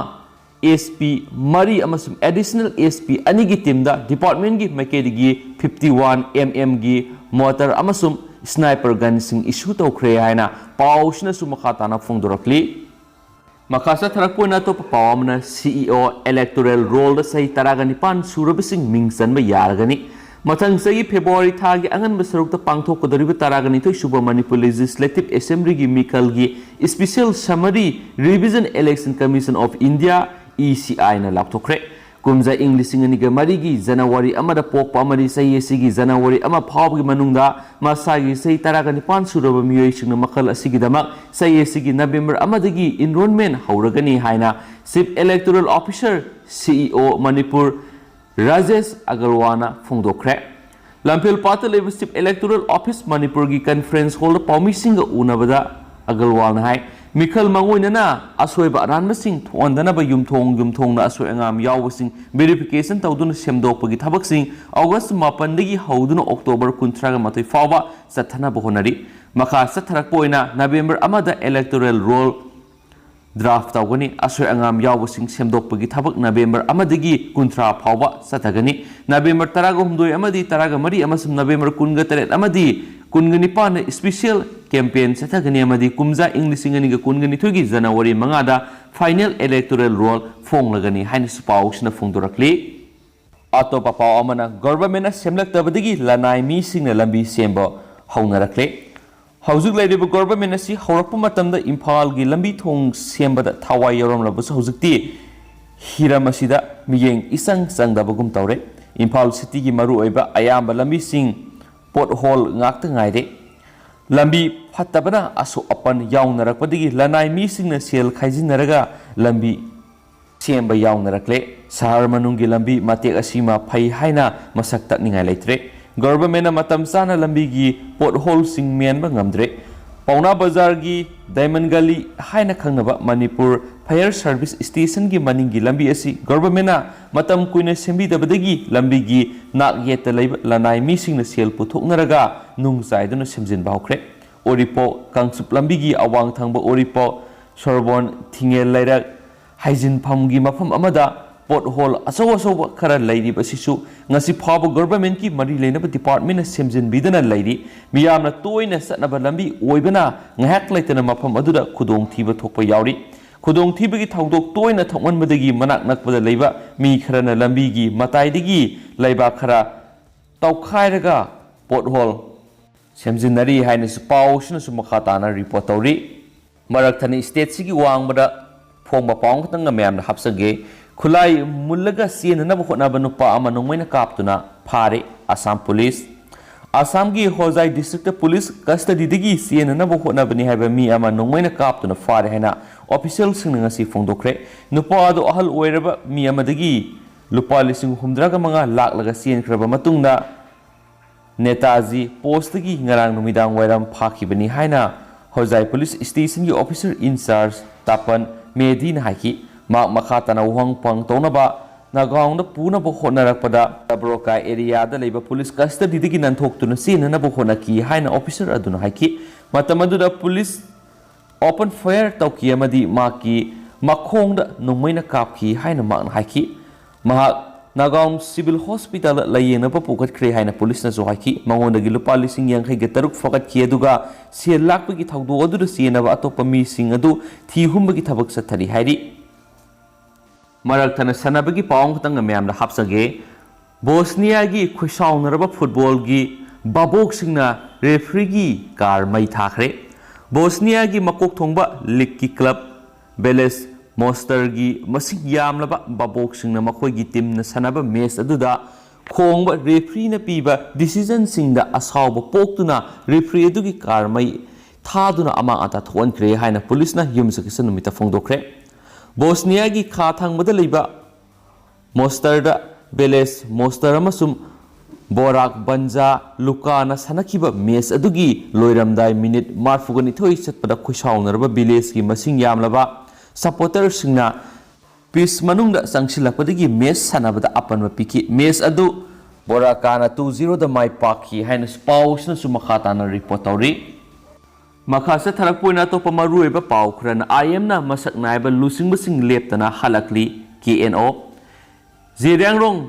SP ꯃꯔꯤ ꯑꯃꯁꯨꯡ additional SP ꯑꯅꯤꯒꯤ teamꯗ departmentꯀꯤ ꯃꯥꯏꯀꯩꯗꯒꯤ fifty one mmꯒꯤ mortar ꯑꯃꯁꯨꯡ sniper gunꯁꯤꯡ issue ꯇꯧꯈ꯭ꯔꯦ ꯍꯥꯏꯅ ꯄꯥꯎꯁꯤꯅꯁꯨ ꯃꯈꯥ ꯇꯥꯅ ꯐꯣꯡꯗꯣꯔꯛꯂꯤ꯫ ꯃꯈꯥ ꯆꯠꯊꯔꯛꯄ ꯑꯣꯏꯅ ꯑꯇꯣꯞꯄ ꯄꯥꯎ ꯑꯃꯅ, CEO electoral rollꯗ ꯆꯍꯤ ꯇꯔꯥꯒ ꯅꯤꯄꯥꯟ ꯁꯨꯔꯕꯁꯤꯡ ꯃꯤꯡ ꯆꯟꯕ ꯌꯥꯔꯒꯅꯤ꯫ ꯃꯊꯪ ꯆꯍꯤ February ꯊꯥꯒꯤ ꯑꯉꯟꯕ ꯁꯔꯨꯛꯇ ꯄꯥꯡꯊꯣꯛꯀꯗꯧꯔꯤꯕ ꯇꯔꯥꯒ ꯅꯤꯊꯣꯏ ꯁꯨꯕ Manipur Legislative Assemblyꯒꯤ ꯃꯤꯈꯜꯒꯤ special summary Revision Election Commission of India, ECIꯅ ꯂꯥꯎꯊꯣꯛꯈ꯭ꯔꯦ꯫ ꯀꯨꯝꯖꯥ ꯏꯪ ꯂꯤꯁꯤꯡ ꯑꯅꯤꯒ ꯃꯔꯤꯒꯤ January ꯑꯃꯗ ꯄꯣꯛꯄ ꯑꯃꯗꯤ ꯆꯍꯤ ꯑꯁꯤꯒꯤ January ꯑꯃ ꯐꯥꯎꯕꯒꯤ ꯃꯅꯨꯡꯗ ꯃꯁꯥꯒꯤ ꯆꯍꯤ ꯇꯔꯥꯒ ꯅꯤꯄꯥꯟ ꯁꯨꯔꯕ ꯃꯤꯑꯣꯏꯁꯤꯡꯅ ꯃꯈꯜ ꯑꯁꯤꯒꯤꯗꯃꯛ ꯆꯍꯤ ꯑꯁꯤꯒꯤ November ꯑꯃꯗꯒꯤ enrollment ꯍꯧꯔꯒꯅꯤ ꯍꯥꯏꯅ Chief Electoral Officer, CEO, Manipur Rajesh ꯑꯒꯔꯋꯥꯜꯅ ꯐꯣꯡꯗꯣꯛꯈ꯭ꯔꯦ꯫ ꯂꯝꯐꯦꯜꯄꯥꯠꯇ ꯂꯩꯕ Chief Electoral Office ꯃꯅꯤꯄꯨꯔꯒꯤ conference hallꯗ ꯄꯥꯎꯃꯤꯁꯤꯡꯒ ꯎꯅꯕꯗ ꯑꯒꯔꯋꯥꯜꯅ ꯍꯥꯏ, ꯃꯤꯈꯜ ꯃꯥꯡꯑꯣꯏꯅꯅ ꯑꯁꯣꯏꯕ ꯑꯔꯥꯟꯕꯁꯤꯡ ꯊꯣꯛꯍꯟꯗꯅꯕ ꯌꯨꯝꯊꯣꯡ ꯌꯨꯝꯊꯣꯡꯗ ꯑꯁꯣꯏ ꯑꯉꯥꯝ ꯌꯥꯎꯕꯁꯤꯡ verification ꯇꯧꯗꯨꯅ ꯁꯦꯝꯗꯣꯛꯄꯒꯤ ꯊꯕꯛꯁꯤꯡ August ꯃꯥꯄꯟꯗꯒꯤ ꯍꯧꯗꯨꯅ October ꯀꯨꯟꯊ꯭ꯔꯥꯒ ꯃꯥꯊꯣꯏ ꯐꯥꯎꯕ ꯆꯠꯊꯅꯕ ꯍꯣꯠꯅꯔꯤ꯫ ꯃꯈꯥ ꯆꯠꯊꯔꯛꯄ ꯑꯣꯏꯅ November ꯑꯃꯗ electoral roll draft ꯇꯧꯒꯅꯤ꯫ ꯑꯁꯣꯏ ꯑꯉꯥꯝ ꯌꯥꯎꯕꯁꯤꯡ ꯁꯦꯝꯗꯣꯛꯄꯒꯤ ꯊꯕꯛ November ꯑꯃꯗꯒꯤ ꯀꯨꯟꯊ꯭ꯔꯥ ꯐꯥꯎꯕ ꯆꯠꯊꯒꯅꯤ꯫ November ꯇꯔꯥꯒ ꯍꯨꯝꯗꯣꯏ ꯑꯃꯗꯤ ꯇꯔꯥꯒ ꯃꯔꯤ ꯑꯃꯁꯨꯡ November ꯀꯨꯟꯒ ꯇꯔꯦꯠ ꯑꯃꯗꯤ ꯀꯨꯟꯒ ꯅꯤꯄꯥꯟꯗ special campaign ꯆꯠꯊꯒꯅꯤ ꯑꯃꯗꯤ ꯀꯨꯝꯖꯥ ꯏꯪ ꯂꯤꯁꯤꯡ ꯑꯅꯤꯒ ꯀꯨꯟꯒ ꯅꯤꯊꯣꯏꯒꯤ January ꯃꯉꯥꯗ final electoral roll ꯐꯣꯡꯂꯒꯅꯤ ꯍꯥꯏꯅꯁꯨ ꯄꯥꯎꯁꯤꯅ ꯐꯣꯡꯗꯣꯔꯛꯂꯤ꯫ ꯑꯇꯣꯞꯄ ꯄꯥꯎ ꯑꯃꯅ, government ꯅ ꯁꯦꯝꯂꯛꯇꯕꯗꯒꯤ ꯂꯅꯥꯏ ꯃꯤꯁꯤꯡꯅ ꯂꯝꯕꯤ ꯁꯦꯝꯕ ꯍꯧꯅꯔꯛꯂꯦ꯫ ꯍꯧꯖꯤꯛ ꯂꯩꯔꯤꯕ government ꯑꯁꯤ ꯍꯧꯔꯛꯄ ꯃꯇꯝꯗ ꯏꯝꯐꯥꯜꯒꯤ ꯂꯝꯕꯤ ꯊꯣꯡ ꯁꯦꯝꯕꯗ ꯊꯋꯥꯏ ꯌꯥꯎꯔꯝꯂꯕꯁꯨ, ꯍꯧꯖꯤꯛꯇꯤ ꯍꯤꯔꯝ ꯑꯁꯤꯗ ꯃꯤꯠꯌꯦꯡ ꯏꯆꯪ ꯆꯪꯗꯕꯒꯨꯝ ꯇꯧꯔꯦ꯫ ꯏꯝꯐꯥꯜ cityꯒꯤ ꯃꯔꯨꯑꯣꯏꯕ ꯑꯌꯥꯝꯕ ꯂꯝꯕꯤꯁꯤꯡ pothole ꯉꯥꯛꯇ ꯉꯥꯏꯔꯦ꯫ ꯂꯝꯕꯤ ꯐꯠꯇꯕꯅ ꯑꯁꯣꯛ ꯑꯄꯟ ꯌꯥꯎꯅꯔꯛꯄꯗꯒꯤ ꯂꯅꯥꯏ ꯃꯤꯁꯤꯡꯅ ꯁꯦꯜ ꯈꯥꯏꯖꯤꯟꯅꯔꯒ ꯂꯝꯕꯤ ꯁꯦꯝꯕ ꯌꯥꯎꯅꯔꯛꯂꯦ꯫ ꯁꯍꯔ ꯃꯅꯨꯡꯒꯤ ꯂꯝꯕꯤ ꯃꯇꯦꯛ ꯑꯁꯤꯃ ꯐꯩ ꯍꯥꯏꯅ ꯃꯁꯛ ꯇꯛꯅꯤꯡꯉꯥꯏ ꯂꯩꯇ꯭ꯔꯦ꯫ Government ꯅ ꯃꯇꯝ ꯆꯥꯅ ꯂꯝꯕꯤꯒꯤ potholeꯁꯤꯡ ꯃꯦꯟꯕ ꯉꯝꯗ꯭ꯔꯦ꯫ ꯄꯥꯎꯅꯥ ꯕꯖꯥꯔꯒꯤ Diamond Gully ꯍꯥꯏꯅ ꯈꯪꯅꯕ ꯃꯅꯤꯄꯨꯔ Fire Service Stationꯒꯤ ꯃꯅꯤꯡꯒꯤ ꯂꯝꯕꯤ ꯑꯁꯤ government ꯅ ꯃꯇꯝ ꯀꯨꯏꯅ ꯁꯦꯝꯕꯤꯗꯕꯗꯒꯤ ꯂꯝꯕꯤꯒꯤ ꯅꯥꯛ ꯌꯦꯠꯇ ꯂꯩꯕ ꯂꯅꯥꯏ ꯃꯤꯁꯤꯡꯅ ꯁꯦꯜ ꯄꯨꯊꯣꯛꯅꯔꯒ ꯅꯨꯡ ꯆꯥꯏꯗꯨꯅ ꯁꯦꯝꯖꯤꯟꯕ ꯍꯧꯈ꯭ꯔꯦ꯫ ꯎꯔꯤꯄꯣꯛ ꯀꯥꯡꯆꯨꯞ ꯂꯝꯕꯤꯒꯤ ꯑꯋꯥꯡ ꯊꯪꯕ ꯎꯔꯤꯄꯣꯛ ꯁꯣꯔꯣꯛ ꯊꯤꯡꯉꯦꯜ ꯂꯩꯔꯛ ꯍꯥꯏꯖꯤꯟꯐꯝꯒꯤ ꯃꯐꯝ ꯑꯃꯗ pothole ꯑꯆꯧ ꯑꯆꯧꯕ ꯈꯔ ꯂꯩꯔꯤꯕꯁꯤꯁꯨ ꯉꯁꯤ ꯐꯥꯎꯕ governmentꯀꯤ ꯃꯔꯤ ꯂꯩꯅꯕ departmentꯅ ꯁꯦꯝꯖꯤꯟꯕꯤꯗꯅ ꯂꯩꯔꯤ꯫ ꯃꯤꯌꯥꯝꯅ ꯇꯣꯏꯅ ꯆꯠꯅꯕ ꯂꯝꯕꯤ ꯑꯣꯏꯕꯅ ꯉꯥꯏꯍꯥꯛ ꯂꯩꯇꯅ ꯃꯐꯝ ꯑꯗꯨꯗ ꯈꯨꯗꯣꯡꯊꯤꯕ ꯊꯣꯛꯄ ꯌꯥꯎꯔꯤ꯫ ꯈꯨꯗꯣꯡꯊꯤꯕꯒꯤ ꯊꯧꯗꯣꯛ ꯇꯣꯏꯅ ꯊꯣꯛꯃꯟꯕꯗꯒꯤ ꯃꯅꯥꯛ ꯅꯛꯄꯗ ꯂꯩꯕ ꯃꯤ ꯈꯔꯅ ꯂꯝꯕꯤꯒꯤ ꯃꯇꯥꯏꯗꯒꯤ ꯂꯩꯕꯥꯛ ꯈꯔ ꯇꯧꯈꯥꯏꯔꯒ pothole ꯁꯦꯝꯖꯤꯟꯅꯔꯤ ꯍꯥꯏꯅꯁꯨ ꯄꯥꯎꯁꯤꯅꯁꯨ ꯃꯈꯥ ꯇꯥꯅ report ꯇꯧꯔꯤ꯫ ꯃꯔꯛ ꯊꯠꯅ stateꯁꯤꯒꯤ ꯋꯥꯡꯃꯗ ꯐꯣꯡꯕ ꯄꯥꯎ ꯑꯃꯈꯛꯇꯪꯒ ꯃꯌꯥꯝꯅ ꯍꯥꯞꯆꯒꯦ꯫ ꯈꯨꯠꯂꯥꯏ ꯃꯨꯜꯂꯒ ꯆꯦꯟꯅꯅꯕ ꯍꯣꯠꯅꯕ ꯅꯨꯄꯥ ꯑꯃ ꯅꯣꯡꯃꯩꯅ ꯀꯥꯞꯇꯨꯅ ꯐꯥꯔꯦ ꯑꯁꯥꯝ ꯄꯨꯂꯤꯁ꯫ ꯑꯁꯥꯝꯒꯤ ꯍꯣꯖꯥꯏ districtꯇ police custodyꯗꯒꯤ ꯆꯦꯟꯅꯅꯕ ꯍꯣꯠꯅꯕꯅꯤ ꯍꯥꯏꯕ ꯃꯤ ꯑꯃ ꯅꯣꯡꯃꯩꯅ ꯀꯥꯞꯇꯨꯅ ꯐꯥꯔꯦ ꯍꯥꯏꯅ officialꯁꯤꯡꯅ ꯉꯁꯤ ꯐꯣꯡꯗꯣꯛꯈ꯭ꯔꯦ꯫ ꯅꯨꯄꯥ ꯑꯗꯨ ꯑꯍꯜ ꯑꯣꯏꯔꯕ ꯃꯤ ꯑꯃꯗꯒꯤ ꯂꯨꯄꯥ ꯂꯤꯁꯤꯡ ꯍꯨꯝꯗ꯭ꯔꯥꯒ ꯃꯉꯥ ꯂꯥꯛꯂꯒ ꯆꯦꯟꯈ꯭ꯔꯕ ꯃꯇꯨꯡꯗ ꯅꯦꯇꯥꯖꯤ postꯇꯒꯤ ꯉꯔꯥꯡ ꯅꯨꯃꯤꯗꯥꯡ ꯋꯥꯏꯔꯝ ꯐꯥꯈꯤꯕꯅꯤ ꯍꯥꯏꯅ ꯍꯣꯖꯥꯏ ꯄꯨꯂꯤꯁ ꯁ꯭ꯇꯦꯁꯟꯒꯤ ꯑꯣꯐꯤꯁꯔ ꯏꯟꯆꯥꯔꯖ ꯇꯥꯄꯟ ꯃꯦꯙꯤꯅ ꯍꯥꯏꯈꯤ꯫ ꯃꯍꯥꯛ ꯃꯈꯥ ꯇꯥꯅ ꯋꯥꯍꯪ ꯄꯥꯎꯍꯪ ꯇꯧꯅꯕ ꯅꯥꯒꯥꯎꯟꯗ ꯄꯨꯅꯕ ꯍꯣꯠꯅꯔꯛꯄꯗ ꯗꯕ꯭ꯔꯣꯀꯥ ꯑꯦꯔꯤꯌꯥꯗ ꯂꯩꯕ ꯄꯨꯂꯤꯁ ꯀꯁꯇꯗꯤꯗꯒꯤ ꯅꯥꯟꯊꯣꯛꯇꯨꯅ ꯆꯦꯟꯅꯅꯕ ꯍꯣꯠꯅꯈꯤ ꯍꯥꯏꯅ ꯑꯣꯐꯤꯁꯔ ꯑꯗꯨꯅ ꯍꯥꯏꯈꯤ꯫ ꯃꯇꯝ ꯑꯗꯨꯗ ꯄꯨꯂꯤꯁ ꯑꯣꯄꯟ ꯐꯥꯌꯔ ꯇꯧꯈꯤ ꯑꯃꯗꯤ ꯃꯍꯥꯛꯀꯤ ꯃꯈꯣꯡꯗ ꯅꯣꯡꯃꯩꯅ ꯀꯥꯞꯈꯤ ꯍꯥꯏꯅ ꯃꯍꯥꯛꯅ ꯍꯥꯏꯈꯤ꯫ ꯃꯍꯥꯛ ꯅꯥꯒꯥꯎꯟ ꯁꯤꯚꯤꯜ ꯍꯣꯁꯄꯤꯇꯥꯜꯗ ꯂꯥꯌꯦꯡꯅꯕ ꯄꯨꯈꯠꯈ꯭ꯔꯦ ꯍꯥꯏꯅ ꯄꯨꯂꯤꯁꯅꯁꯨ ꯍꯥꯏꯈꯤ꯫ ꯃꯉꯣꯟꯗꯒꯤ ꯂꯨꯄꯥ ꯂꯤꯁꯤꯡ ꯌꯥꯡꯈꯩꯒ ꯇꯔꯨꯛ ꯐꯥꯒꯠꯈꯤ, ꯑꯗꯨꯒ ꯁꯦꯜ ꯂꯥꯛꯄꯒꯤ ꯊꯧꯗꯣꯛ ꯑꯗꯨꯗ ꯆꯦꯟꯅꯕ ꯑꯇꯣꯞꯄ ꯃꯤꯁꯤꯡ ꯑꯗꯨ ꯊꯤ ꯍꯨꯝꯕꯒꯤ ꯊꯕꯛ ꯆꯠꯊꯔꯤ ꯍꯥꯏꯔꯤ꯫ ꯃꯔꯛ ꯊꯠꯅ ꯁꯥꯟꯅꯕꯒꯤ ꯄꯥꯎ ꯑꯃꯈꯛꯇꯪꯒ ꯃꯌꯥꯝꯗ ꯍꯥꯞꯆꯒꯦ꯫ ꯕꯣꯁꯅꯤꯌꯥꯒꯤ ꯈꯣꯏꯁꯥꯎꯅꯔꯕ ꯐꯨꯠꯕꯣꯜꯒꯤ ꯚꯥꯕꯣꯛꯁꯤꯡꯅ ꯔꯦꯐ꯭ꯔꯤꯒꯤ ꯀꯥꯔ ꯃꯩ ꯊꯥꯈ꯭ꯔꯦ꯫ ꯕꯣꯁꯅꯤꯌꯥꯒꯤ ꯃꯀꯣꯛ ꯊꯣꯡꯕ ꯂꯤꯒꯀꯤ ꯀ꯭ꯂꯕ ꯕꯦꯂꯦꯁ ꯃꯣꯁꯇꯔꯒꯤ ꯃꯁꯤꯡ ꯌꯥꯝꯂꯕ ꯚꯥꯕꯣꯛꯁꯤꯡꯅ ꯃꯈꯣꯏꯒꯤ ꯇꯤꯝꯅ ꯁꯥꯟꯅꯕ ꯃꯦꯆ ꯑꯗꯨꯗ ꯈꯣꯡꯕ ꯔꯦꯐ꯭ꯔꯤꯅ ꯄꯤꯕ ꯗꯤꯁꯤꯖꯟꯁꯤꯡꯗ ꯑꯁꯥꯎꯕ ꯄꯣꯛꯇꯨꯅ ꯔꯦꯐ꯭ꯔꯤ ꯑꯗꯨꯒꯤ ꯀꯥꯔ ꯃꯩ ꯊꯥꯗꯨꯅ ꯑꯃꯥꯡ ꯑꯇꯥ ꯊꯣꯛꯍꯟꯈ꯭ꯔꯦ ꯍꯥꯏꯅ ꯄꯨꯂꯤꯁꯅ ꯌꯨꯝꯁꯀꯩꯁ ꯅꯨꯃꯤꯠꯇ ꯐꯣꯡꯗꯣꯛꯈ꯭ꯔꯦ꯫ ꯕꯣꯁꯅꯤꯌꯥꯒꯤ ꯈꯥ ꯊꯪꯕꯗ ꯂꯩꯕ ꯃꯣꯁꯇꯔꯗ ꯕꯦꯂꯦꯁ ꯃꯣꯁꯇꯔ ꯑꯃꯁꯨꯡ ꯕꯣꯔꯥꯛ ꯕꯟꯖꯥ ꯂꯨꯀꯥꯅ ꯁꯥꯟꯅꯈꯤꯕ ꯃꯦꯆ ꯑꯗꯨꯒꯤ ꯂꯣꯏꯔꯝꯗꯥꯏ ꯃꯤꯅꯤꯠ ꯃꯔꯤꯐꯨꯒ ꯅꯤꯊꯣꯏ ꯆꯠꯄꯗ ꯈꯣꯏꯁꯥꯎꯅꯔꯕ ꯚꯤꯂꯦꯖꯀꯤ ꯃꯁꯤꯡ ꯌꯥꯝꯂꯕ ꯁꯄꯣꯔꯇꯔꯁꯤꯡꯅ ꯄꯤꯆ ꯃꯅꯨꯡꯗ ꯆꯪꯁꯤꯜꯂꯛꯄꯗꯒꯤ ꯃꯦꯆ ꯁꯥꯟꯅꯕꯗ ꯑꯄꯟꯕ ꯄꯤꯈꯤ꯫ ꯃꯦꯆ ꯑꯗꯨ ꯕꯣꯔꯥꯀꯥꯅ ꯇꯨ ꯖꯤꯔꯣꯗ ꯃꯥꯏ ꯄꯥꯛꯈꯤ ꯍꯥꯏꯅ ꯄꯥꯎꯁꯤꯅꯁꯨ ꯃꯈꯥ ꯇꯥꯅ ꯔꯤꯄꯣꯔꯠ ꯇꯧꯔꯤ꯫ ꯃꯈꯥ ꯆꯠꯊꯔꯛꯄ ꯑꯣꯏꯅ ꯑꯇꯣꯞꯄ ꯃꯔꯨꯑꯣꯏꯕ ꯄꯥꯎ ꯈꯔꯅ, ꯑꯥꯏ ꯑꯦꯝꯅ ꯃꯁꯛ ꯅꯥꯏꯕ ꯂꯨꯆꯤꯡꯕꯁꯤꯡ ꯂꯦꯞꯇꯅ ꯍꯜꯂꯛꯂꯤ, ꯀꯦ ꯑꯦꯟ ꯑꯣ꯫ ꯖꯦꯔꯤꯌꯥꯡꯔꯣꯡ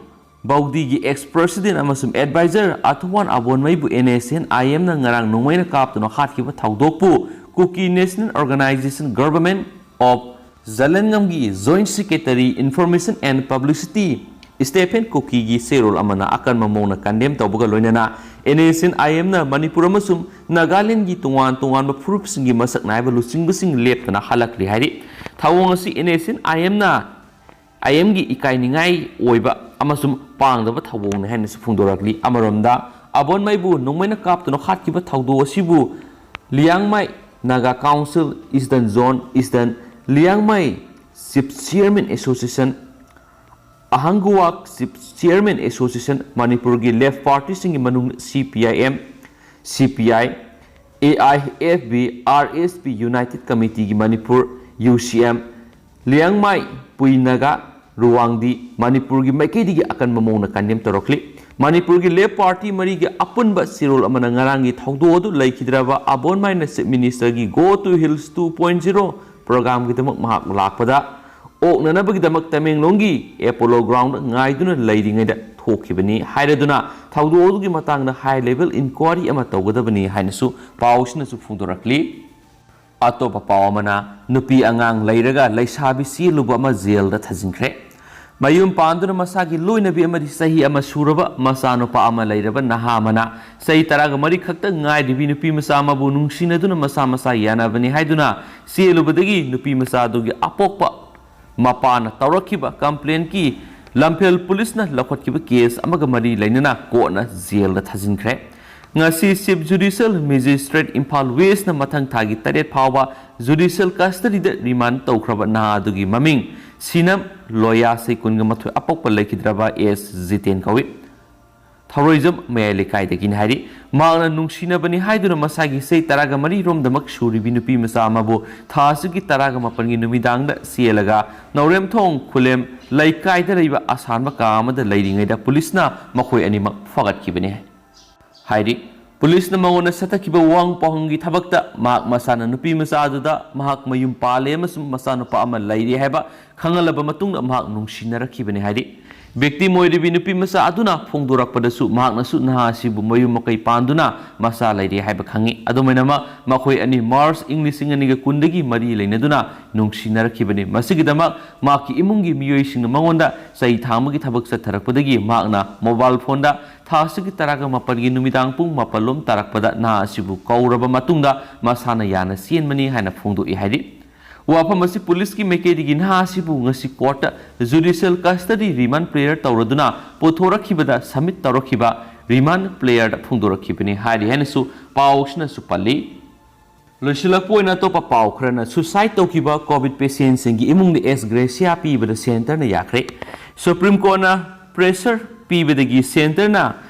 ꯕꯧꯗꯤꯒꯤ ꯑꯦꯛꯁ ꯄ꯭ꯔꯁꯤꯗꯦꯟ ꯑꯃꯁꯨꯡ ꯑꯦꯗꯚꯥꯏꯖꯔ ꯑꯊꯨꯋꯥꯟ ꯑꯕꯣꯟꯃꯩꯕꯨ ꯑꯦꯟ ꯑꯦꯁ ꯑꯦꯟ ꯑꯥꯏ ꯑꯦꯝꯅ ꯉꯔꯥꯡ ꯅꯣꯡꯃꯩꯅ ꯀꯥꯞꯇꯨꯅ ꯍꯥꯠꯈꯤꯕ ꯊꯧꯗꯣꯛꯄꯨ Kuki National Organisation Government of ꯖꯂꯟꯉꯝꯒꯤ joint secretary information and publicity Stephen ꯀꯨꯀꯤꯒꯤ ꯆꯦꯔꯣꯜ ꯑꯃꯅ ꯑꯀꯟꯕ ꯃꯑꯣꯡꯗ ꯀꯟꯗꯦꯝ ꯇꯧꯕꯒ ꯂꯣꯏꯅꯅ ꯑꯦꯟ ꯑꯦꯁ ꯑꯦꯟ ꯑꯥꯏ ꯑꯦꯝꯅ ꯃꯅꯤꯄꯨꯔ ꯑꯃꯁꯨꯡ ꯅꯥꯒꯥꯂꯦꯟꯗꯒꯤ ꯇꯣꯉꯥꯟ ꯇꯣꯉꯥꯟꯕ ꯐꯨꯔꯨꯞꯁꯤꯡꯒꯤ ꯃꯁꯛ ꯅꯥꯏꯕ ꯂꯨꯆꯤꯡꯕꯁꯤꯡ ꯂꯦꯞꯇꯅ ꯍꯜꯂꯛꯂꯤ ꯍꯥꯏꯔꯤ꯫ ꯊꯧꯑꯣꯡ ꯑꯁꯤ ꯑꯦꯟ ꯑꯦꯁ ꯑꯦꯟ ꯑꯥꯏ ꯑꯦꯝꯅ ꯑꯥꯏ ꯑꯦꯝꯒꯤ ꯏꯀꯥꯏꯅꯤꯡꯉꯥꯏ ꯑꯣꯏꯕ ꯑꯃꯁꯨꯡ ꯄꯥꯡꯗꯕ ꯊꯧꯑꯣꯡꯅꯤ ꯍꯥꯏꯅꯁꯨ ꯐꯣꯡꯗꯣꯔꯛꯂꯤ꯫ ꯑꯃꯔꯣꯝꯗ, ꯑꯕꯣꯟꯃꯩꯕꯨ ꯅꯣꯡꯃꯩꯅ ꯀꯥꯞꯇꯨꯅ ꯍꯥꯠꯈꯤꯕ ꯊꯧꯗꯣꯛ ꯑꯁꯤꯕꯨ Liangmai Naga Council Eastern Zone, Eastern, Liangmai Chief Chairman Association, ꯑꯍꯪꯒꯨꯋꯥꯛ Chief Chairman Association, ꯃꯅꯤꯄꯨꯔꯒꯤ ꯂꯦꯐ ꯄꯥꯔꯇꯤꯁꯤꯡꯒꯤ ꯃꯅꯨꯡꯗ C P I M, C P I, A I F B R S P united ꯀꯃꯤꯇꯤꯒꯤ Manipur, U C M, Liangmai ꯄꯨꯏꯅꯒ ꯔꯨꯋꯥꯡꯗꯤ ꯃꯅꯤꯄꯨꯔꯒꯤ ꯃꯥꯏꯀꯩꯗꯒꯤ ꯑꯀꯟꯕ ꯃꯑꯣꯡꯗ ꯀꯟꯗꯦꯝ ꯇꯧꯔꯛꯂꯤ꯫ ꯃꯅꯤꯄꯨꯔꯒꯤ ꯂꯦꯐ ꯄꯥꯔꯇꯤ ꯃꯔꯤꯒꯤ ꯑꯄꯨꯟꯕ ꯁꯤꯔꯣꯜ ꯑꯃꯅ ꯉꯔꯥꯡꯒꯤ ꯊꯧꯗꯣꯛ ꯑꯗꯨ ꯂꯩꯈꯤꯗ꯭ꯔꯕ ꯑꯕꯣꯟ ꯃꯥꯏꯅ ꯆꯤꯐ ꯃꯤꯅꯤꯁꯇꯔꯒꯤ Go to Hills two point zero ꯄ꯭ꯔꯣꯒ꯭ꯔꯥꯝꯒꯤꯗꯃꯛ ꯃꯍꯥꯛ ꯂꯥꯛꯄꯗ ꯑꯣꯛꯅꯅꯕꯒꯤꯗꯃꯛ ꯇꯃꯦꯡꯂꯣꯡꯒꯤ ꯑꯦꯄꯣꯂꯣ ꯒ꯭ꯔꯥꯎꯟꯗ ꯉꯥꯏꯗꯨꯅ ꯂꯩꯔꯤꯉꯩꯗ ꯊꯣꯛꯈꯤꯕꯅꯤ ꯍꯥꯏꯔꯗꯨꯅ ꯊꯧꯗꯣꯛ ꯑꯗꯨꯒꯤ ꯃꯇꯥꯡꯗ ꯍꯥꯏ ꯂꯦꯚꯦꯜ ꯏꯟꯀ꯭ꯋꯥꯔꯤ ꯑꯃ ꯇꯧꯒꯗꯕꯅꯤ ꯍꯥꯏꯅꯁꯨ ꯄꯥꯎꯁꯤꯅꯁꯨ ꯐꯣꯡꯗꯣꯔꯛꯂꯤ꯫ ꯑꯇꯣꯞꯄ ꯄꯥꯎ ꯑꯃꯅ, ꯅꯨꯄꯤ ꯑꯉꯥꯡ ꯂꯩꯔꯒ ꯂꯩꯁꯥꯕꯤ ꯆꯦꯜꯂꯨꯕ ꯑꯃ ꯖꯦꯜꯗ ꯊꯥꯖꯤꯟꯈ꯭ꯔꯦ꯫ ꯃꯌꯨꯝ ꯄꯥꯟꯗꯨꯅ ꯃꯁꯥꯒꯤ ꯂꯣꯏꯅꯕꯤ ꯑꯃꯗꯤ ꯆꯍꯤ ꯑꯃ ꯁꯨꯔꯕ ꯃꯆꯥꯅꯨꯄꯥ ꯑꯃ ꯂꯩꯔꯕ ꯅꯍꯥ ꯑꯃꯅ ꯆꯍꯤ ꯇꯔꯥꯒ ꯃꯔꯤ ꯈꯛꯇ ꯉꯥꯏꯔꯤꯕꯤ ꯅꯨꯄꯤ ꯃꯆꯥ ꯑꯃꯕꯨ ꯅꯨꯡꯁꯤꯅꯗꯨꯅ ꯃꯁꯥ ꯃꯁꯥ ꯌꯥꯅꯕꯅꯤ ꯍꯥꯏꯗꯨꯅ ꯆꯦꯜꯂꯨꯕꯗꯒꯤ ꯅꯨꯄꯤ ꯃꯆꯥ ꯑꯗꯨꯒꯤ ꯑꯄꯣꯛꯄ ꯃꯄꯥꯅ ꯇꯧꯔꯛꯈꯤꯕ ꯀꯝꯄ꯭ꯂꯦꯟꯒꯤ ꯂꯝꯐꯦꯜ ꯄꯨꯂꯤꯁꯅ ꯂꯧꯈꯠꯈꯤꯕ ꯀꯦꯁ ꯑꯃꯒ ꯃꯔꯤ ꯂꯩꯅꯅ ꯀꯣꯔꯠꯅ ꯖꯦꯜꯗ ꯊꯥꯖꯤꯟꯈ꯭ꯔꯦ꯫ ꯉꯁꯤ ꯆꯤꯐ ꯖꯨꯗꯤꯁꯤꯌꯦꯜ ꯃꯦꯖꯤꯁꯇ꯭ꯔꯦꯠ ꯏꯝꯐꯥꯜ ꯋꯦꯁꯅ ꯃꯊꯪ ꯊꯥꯒꯤ ꯇꯔꯦꯠ ꯐꯥꯎꯕ ꯖꯨꯗꯤꯁꯤꯌꯦꯜ ꯀꯁꯇꯗꯤꯗ ꯔꯤꯃꯥꯟ ꯇꯧꯈ꯭ꯔꯕ ꯅꯍꯥ ꯑꯗꯨꯒꯤ ꯃꯃꯤꯡ ꯁꯤꯅꯝ ꯂꯣꯌꯥ, ꯆꯍꯤ ꯀꯨꯟꯒ ꯃꯥꯊꯣꯏ, ꯑꯄꯣꯛꯄ ꯂꯩꯈꯤꯗ꯭ꯔꯕ ꯑꯦꯁ ꯖꯤꯇꯦꯟ ꯀꯧꯏ꯫ ꯊꯧꯔꯣꯏꯖꯝ ꯃꯌꯥꯏ ꯂꯩꯀꯥꯏꯗꯒꯤꯅꯤ ꯍꯥꯏꯔꯤ꯫ ꯃꯍꯥꯛꯅ ꯅꯨꯡꯁꯤꯅꯕꯅꯤ ꯍꯥꯏꯗꯨꯅ ꯃꯁꯥꯒꯤ ꯆꯍꯤ ꯇꯔꯥꯒ ꯃꯔꯤ ꯔꯣꯝꯗꯃꯛ ꯁꯨꯔꯤꯕꯤ ꯅꯨꯄꯤ ꯃꯆꯥ ꯑꯃꯕꯨ ꯊꯥ ꯑꯁꯤꯒꯤ ꯇꯔꯥꯒ ꯃꯥꯄꯟꯒꯤ ꯅꯨꯃꯤꯗꯥꯡꯗ ꯆꯦꯜꯂꯒ ꯅꯧꯔꯦꯝꯊꯣꯡ ꯈꯨꯂꯦꯝ ꯂꯩꯀꯥꯏꯗ ꯂꯩꯕ ꯑꯁꯥꯟꯕ ꯀꯥ ꯑꯃꯗ ꯂꯩꯔꯤꯉꯩꯗ ꯄꯨꯂꯤꯁꯅ ꯃꯈꯣꯏ ꯑꯅꯤꯃꯛ ꯐꯥꯒꯠꯈꯤꯕꯅꯤ ꯍꯥꯏꯔꯤ꯫ ꯄꯨꯂꯤꯁꯅ ꯃꯉꯣꯟꯗ ꯆꯠꯊꯈꯤꯕ ꯋꯥꯍꯪ ꯄꯥꯎꯍꯪꯒꯤ ꯊꯕꯛꯇ ꯃꯍꯥꯛ ꯃꯁꯥꯅ ꯅꯨꯄꯤ ꯃꯆꯥ ꯑꯗꯨꯗ ꯃꯍꯥꯛ ꯃꯌꯨꯝ ꯄꯥꯜꯂꯦ ꯑꯃꯁꯨꯡ ꯃꯆꯥꯅꯨꯄꯥ ꯑꯃ ꯂꯩꯔꯦ ꯍꯥꯏꯕ ꯈꯪꯍꯜꯂꯕ ꯃꯇꯨꯡꯗ ꯃꯍꯥꯛ ꯅꯨꯡꯁꯤꯅꯔꯛꯈꯤꯕꯅꯤ ꯍꯥꯏꯔꯤ꯫ ꯚꯤꯛꯇꯤꯝ ꯑꯣꯏꯔꯤꯕꯤ ꯅꯨꯄꯤ ꯃꯆꯥ ꯑꯗꯨꯅ ꯐꯣꯡꯗꯣꯔꯛꯄꯗꯁꯨ ꯃꯍꯥꯛꯅꯁꯨ ꯅꯍꯥ ꯑꯁꯤꯕꯨ ꯃꯌꯨꯝ ꯃꯀꯩ ꯄꯥꯟꯗꯨꯅ ꯃꯆꯥ ꯂꯩꯔꯦ ꯍꯥꯏꯕ ꯈꯪꯉꯤ꯫ ꯑꯗꯨꯃꯥꯏꯅꯃꯛ ꯃꯈꯣꯏ ꯑꯅꯤ ꯃꯥꯔꯆ ꯏꯪ ꯂꯤꯁꯤꯡ ꯑꯅꯤꯒ ꯀꯨꯟꯗꯒꯤ ꯃꯔꯤ ꯂꯩꯅꯗꯨꯅ ꯅꯨꯡꯁꯤꯅꯔꯛꯈꯤꯕꯅꯤ꯫ ꯃꯁꯤꯒꯤꯗꯃꯛ ꯃꯍꯥꯛꯀꯤ ꯏꯃꯨꯡꯒꯤ ꯃꯤꯑꯣꯏꯁꯤꯡꯅ ꯃꯉꯣꯟꯗ ꯆꯩ ꯊꯥꯡꯕꯒꯤ ꯊꯕꯛ ꯆꯠꯊꯔꯛꯄꯗꯒꯤ ꯃꯍꯥꯛꯅ ꯃꯣꯕꯥꯏꯜ ꯐꯣꯟꯗ ꯊꯥ ꯑꯁꯤꯒꯤ ꯇꯔꯥꯒ ꯃꯥꯄꯟꯒꯤ ꯅꯨꯃꯤꯗꯥꯡ ꯄꯨꯡ ꯃꯥꯄꯜ ꯂꯣꯝ ꯇꯥꯔꯛꯄꯗ ꯅꯍꯥ ꯑꯁꯤꯕꯨ ꯀꯧꯔꯕ ꯃꯇꯨꯡꯗ ꯃꯁꯥꯅ ꯌꯥꯅ ꯆꯦꯟꯕꯅꯤ ꯍꯥꯏꯅ ꯐꯣꯡꯗꯣꯛꯏ ꯍꯥꯏꯔꯤ꯫ ꯋꯥꯐꯝ ꯑꯁꯤ ꯄꯨꯂꯤꯁꯀꯤ ꯃꯥꯏꯀꯩꯗꯒꯤ ꯅꯍꯥ ꯑꯁꯤꯕꯨ ꯉꯁꯤ ꯀꯣꯔꯠꯇ ꯖꯨꯗꯤꯁꯤꯌꯦꯜ ꯀꯁꯇꯗꯤ ꯔꯤꯃꯥꯟ ꯄ꯭ꯔꯦꯌꯔ ꯇꯧꯔꯗꯨꯅ ꯄꯨꯊꯣꯔꯛꯈꯤꯕꯗ ꯁꯕꯃꯤꯠ ꯇꯧꯔꯛꯈꯤꯕ ꯔꯤꯃꯥꯟ ꯄ꯭ꯔꯦꯌꯔꯗ ꯐꯣꯡꯗꯣꯔꯛꯈꯤꯕꯅꯤ ꯍꯥꯏꯔꯤ ꯍꯥꯏꯅꯁꯨ ꯄꯥꯎꯁꯤꯅꯁꯨ ꯄꯜꯂꯤ꯫ ꯂꯣꯏꯁꯤꯜꯂꯛꯄ ꯑꯣꯏꯅ ꯑꯇꯣꯞꯄ ꯄꯥꯎ ꯈꯔꯅ, ꯁꯨꯁꯥꯏꯗ ꯇꯧꯈꯤꯕ ꯀꯣꯚꯤꯗ ꯄꯦꯁꯦꯟꯁꯤꯡꯒꯤ ꯏꯃꯨꯡꯗ ꯑꯦꯁ ꯒ꯭ꯔꯦꯁꯤꯌꯥ ꯄꯤꯕꯗ ꯁꯦꯟꯇꯔꯅ ꯌꯥꯈ꯭ꯔꯦ꯫ ꯁꯨꯄ꯭ꯔꯤꯝ ꯀꯣꯔꯠꯅ ꯄ꯭ꯔꯦꯁꯔ ꯄꯤꯕꯗꯒꯤ ꯁꯦꯟꯇꯔꯅ